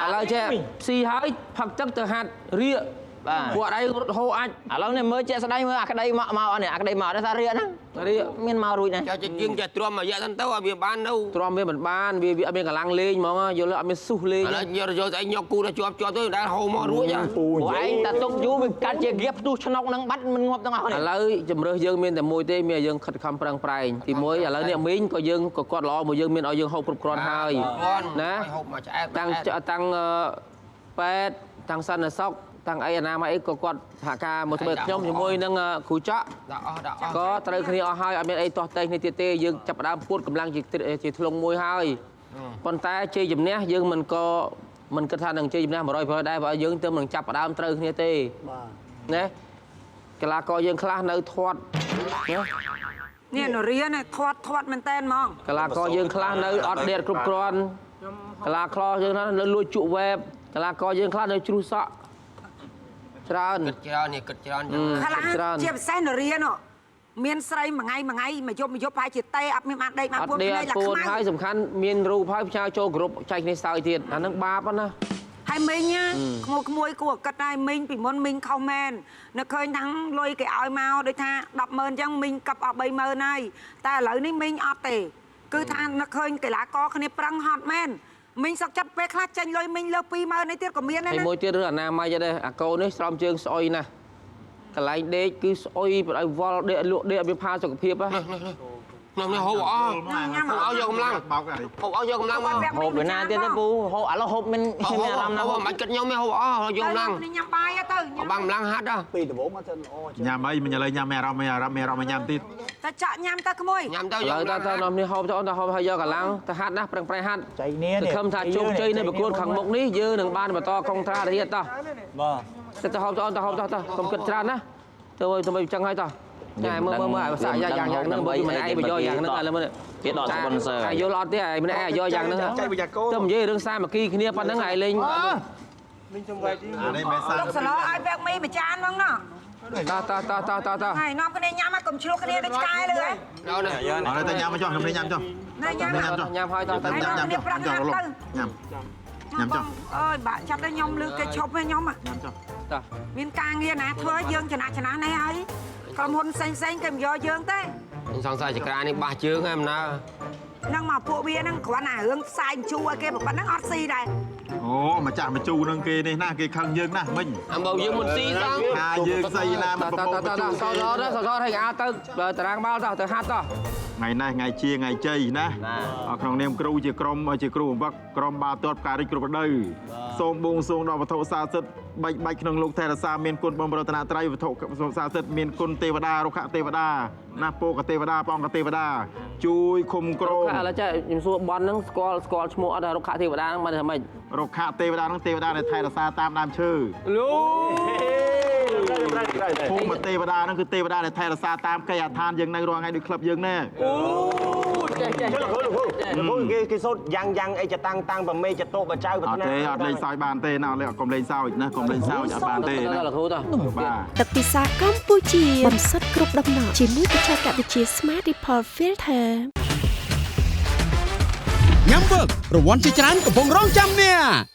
ឥឡូវចេះស៊ីហើយផឹកទឹកទៅហាត់រៀក
បាទ
ពួកអត់អីរត់ហូរអាច
ឥឡូវនេះមើលជាក់ស្ដែងមើលអាក្តីមកមកអត់នេះអាក្តីមកអត់ថារៀកហ្នឹង
រៀក
មានមករួចណា
ចុះជាងចេះទ្រាំមួយរយៈសិនទៅឲ្យវាបាននៅ
ទ្រាំវាមិនបានវាអត់មានកម្លាំងលេងហ្មងយល់អត់មានស៊ុះលេង
ឥឡូវយកស្អីញកគូទៅជាប់ជាប់ទៅដែលហូរមករួច
ពូឯងតែទុកយូរវាកាត់ជាហ្គាផ្ទុះឆ្នុកហ្នឹងបាត់មិនងាប់ទាំងអស់នេះ
ឥឡូវជំរើសយើងមានតែមួយទេមានយើងខិតខំប្រឹងប្រែងទី1ឥឡូវនេះមីងក៏យើងក៏គាត់ល្អមួយយើងមានឲ្យយើងហូបគ្រប់គ្រាន់ហើយណា
ហូបមកឆ្អែត
តាំងតាំងពេទ្យតាំងសន្តិសុខតាំងអីអនាម័យអីក៏គាត់សហការមកធ្វើខ្ញុំជាមួយនឹងគ្រូចកក៏ត្រូវគ្នាអស់ហើយអត់មានអីទាស់តែងគ្នាទៀតទេយើងចាប់ផ្ដើមពួតកម្លាំងជាធ្លុងមួយហើយប៉ុន្តែជ័យជំនះយើងមិនក៏មិនគិតថានឹងជ័យជំនះ100%ដែរព្រោះយើងទើបនឹងចាប់ផ្ដើមត្រូវគ្នាទេបាទណាកីឡាករយើងខ្លះនៅធាត់ណា
នេះនរានេះធាត់ធាត់មែនតែនហ្មង
កីឡាករយើងខ្លះនៅអត់ដេកគ្រប់គ្រាន់កីឡាករយើងខ្លះនៅលួចជក់វែបកីឡាករយើងខ្លះនៅជ្រុះសក់ច្រើន
គិតច្រើននេះគិតច្រើន
ច្រើនជាពិសេសនរានោះមានស្រីមួយថ្ងៃមួយថ្ងៃមួយយប់មួយយប់ប្រហែលជាទេអត់មានបានដេកបានពួនភ្នែកឡាខ្មៅ
ហើយសំខាន់មានរូបហើយផ្ញើចូលក្រុមចែកគ្នាសើចទៀតអានឹងបាបណា
ហើយមីងក្មួយក្មួយគួរគិតដែរមីងពីមុនមីងខុសមែននៅឃើញทั้งលុយគេឲ្យមកដូចថា100000អញ្ចឹងមីងកັບអស់30000ហើយតែឥឡូវនេះមីងអត់ទេគឺថានៅឃើញកីឡាករគ្នាប្រឹងហត់មែនមីងសុកចិត្តពេលខ្លះចេញលុយមីងលើស20000នេះទៀតក៏មានដែរណា
មួយទៀតរឿងអនាម័យដែរអាកូននេះស្រោមជើងស្អុយណាស់កន្លែងដេកគឺស្អុយបដិវល់ដេកលក់ដេកអត់មានផាសុខភាពហ៎
នេះហូបអស់ហូបឲ្យយកកម្លាំងហូបឲ្យយកកម្លាំងមក
ហូបពីណាទៀតទេពូហូបឥឡូវហូបមានអារម្មណ៍ណា
ហូបមិនគិតខ្ញុំទេហូបអស់យកកម្លាំង
ញ៉ាំបាយទៅ
បាំងកម្លាំងហាត់ហ៎
ពីដំបូងមកទៅល្អ
ញ៉ាំអីមិនឥឡូវញ៉ាំមានអារម្មណ៍មានអារម្មណ៍មានអារម្មណ៍ញ៉ាំទៀត
តែចាក់ញ៉ាំទៅក្មួយ
ញ៉ាំទៅ
យកទៅទៅនាំនេះហូបទៅអូនទៅហូបហើយយកកម្លាំងទៅហាត់ណាប្រឹងប្រែងហាត់
ចៃនេះ
សង្ឃឹមថាជោគជ័យនៅប្រកួតខាងមុខនេះយើងនឹងបានបន្តកុងត្រាទៀតតោះ
បាទ
ទៅហូបទៅអូនទៅហូបទៅទៅកុំគិតច្រើនណាទៅទៅមិនចឹងហើយតោះ ណែមើលមើលមើលអាសាយ៉ាងយ៉ាងហ្នឹងបើមិនឯងបញ្យល់យ៉ាងហ្នឹងឥឡូវមើល
គេដក sponsor
អាយល់អត់ទេឯងម្នាក់ឯងយល់យ៉ាងហ្នឹងទៅនិយាយរឿងសាមគ្គីគ្នាប៉ុណ្្នឹងឯងលេង
មីងសុំវាយទី
នេះមិនសា
ទុកសឡឲ្យវែកមីមួយចានហ្មងណោះ
តោះតោះតោះតោះតោះតោះ
ហើយនាំគ្នាញ៉ាំឲ្យកុំឆ្លោះគ្នាដូចឆ្កែលើហ៎
អត់ទៅញ៉ាំចុះខ្ញុំញ៉ាំចុះ
ញ៉ាំ
ញ៉ាំហើយតោះ
ទៅញ៉ាំញ៉ាំចុះ
ញ៉ាំញ៉ាំចុះ
អើយបាក់ចាប់ទៅខ្ញុំលឺគេឈប់ហ្នឹងខ្ញុំ
ញ៉ាំចុះ
តោះ
មានការងារណាធ្វើយើងចំណាក់ចំណាស់នេះហើយក្រុមហ៊ុនផ្សេងផ្សេងគេមិនយកយើងទេ
ខ្ញុំសង្ស័យចក្រានេះបាសជើងហ្នឹងណា
នឹងមកពួកវាហ្នឹងគ្រាន់តែរឿងផ្សាយជូរឲ្យគេប៉ុណ្ណឹងអត់ស៊ីដែរ
អូម្ចាស់មកជូរនឹងគេនេះណាគេខឹងយើងណាស់មិញ
អំបើយើងមិនស៊ីសោះ
ថាយើងស្អីណាមិនប្រមូល
តោះតោះសោសសោឲ្យអាទៅតារាងបាល់តោះទៅហាត់តោះ
ថ្ងៃនេះថ្ងៃជាថ្ងៃជ័យណាក្នុងនាមគ្រូជាក្រុមជាគ្រូបង្វឹកក្រុមបាល់ទាត់ផ្ការីកគ្រប់រដូវសូមបួងសួងដល់វត្ថុស័ក្តិសិទ្ធិ បាច់បាច់ក្នុងលោកថែរក្សាមានគុណបំរតនត្រ័យវត្ថុស័ក្តិសិទ្ធិមានគុណទេវតារុក្ខទេវតាណាពោកទេវតាព្រះអង្គទេវតាជួយឃុំក្រម
ឥឡូវចាខ្ញុំសួរបនហ្នឹងស្គាល់ស្គាល់ឈ្មោះអត់រុក្ខទេវតាហ្នឹងបានថាម៉េច
រុក្ខទេវតាហ្នឹងទេវតាដែលថែរក្សាតាមដើមឈើ
លូ
ភូមិទេវតាហ្នឹងគឺទេវតាដែលថែរក្សាតាមកិច្ចដ្ឋានយើងនៅរាល់ថ្ងៃដូចក្លឹបយើងណែ
អូចេះចេះ
លោកគ្រូលោកគ្រូលោកគ្រូគេគេសូត្រយ៉ាងយ៉ាងអីចតាំងតាំងប្រមេចតុបចៅ
អត់ទេអត់លេងសើចបានទេណាអត់កុំលេងសើចណាកុំលេងសើចអត់បានទេណា
លោកគ្រូតោះ
បាទ
ទឹកពិសាកម្ពុជាបំសុទ្ធគ្រប់ដំណក់ជាមួយបច្ចេកវិទ្យា Smart Report Filter
ញ៉ាំវើករង្វាន់ជាច្រើនកំពុងរងចាំអ្នក។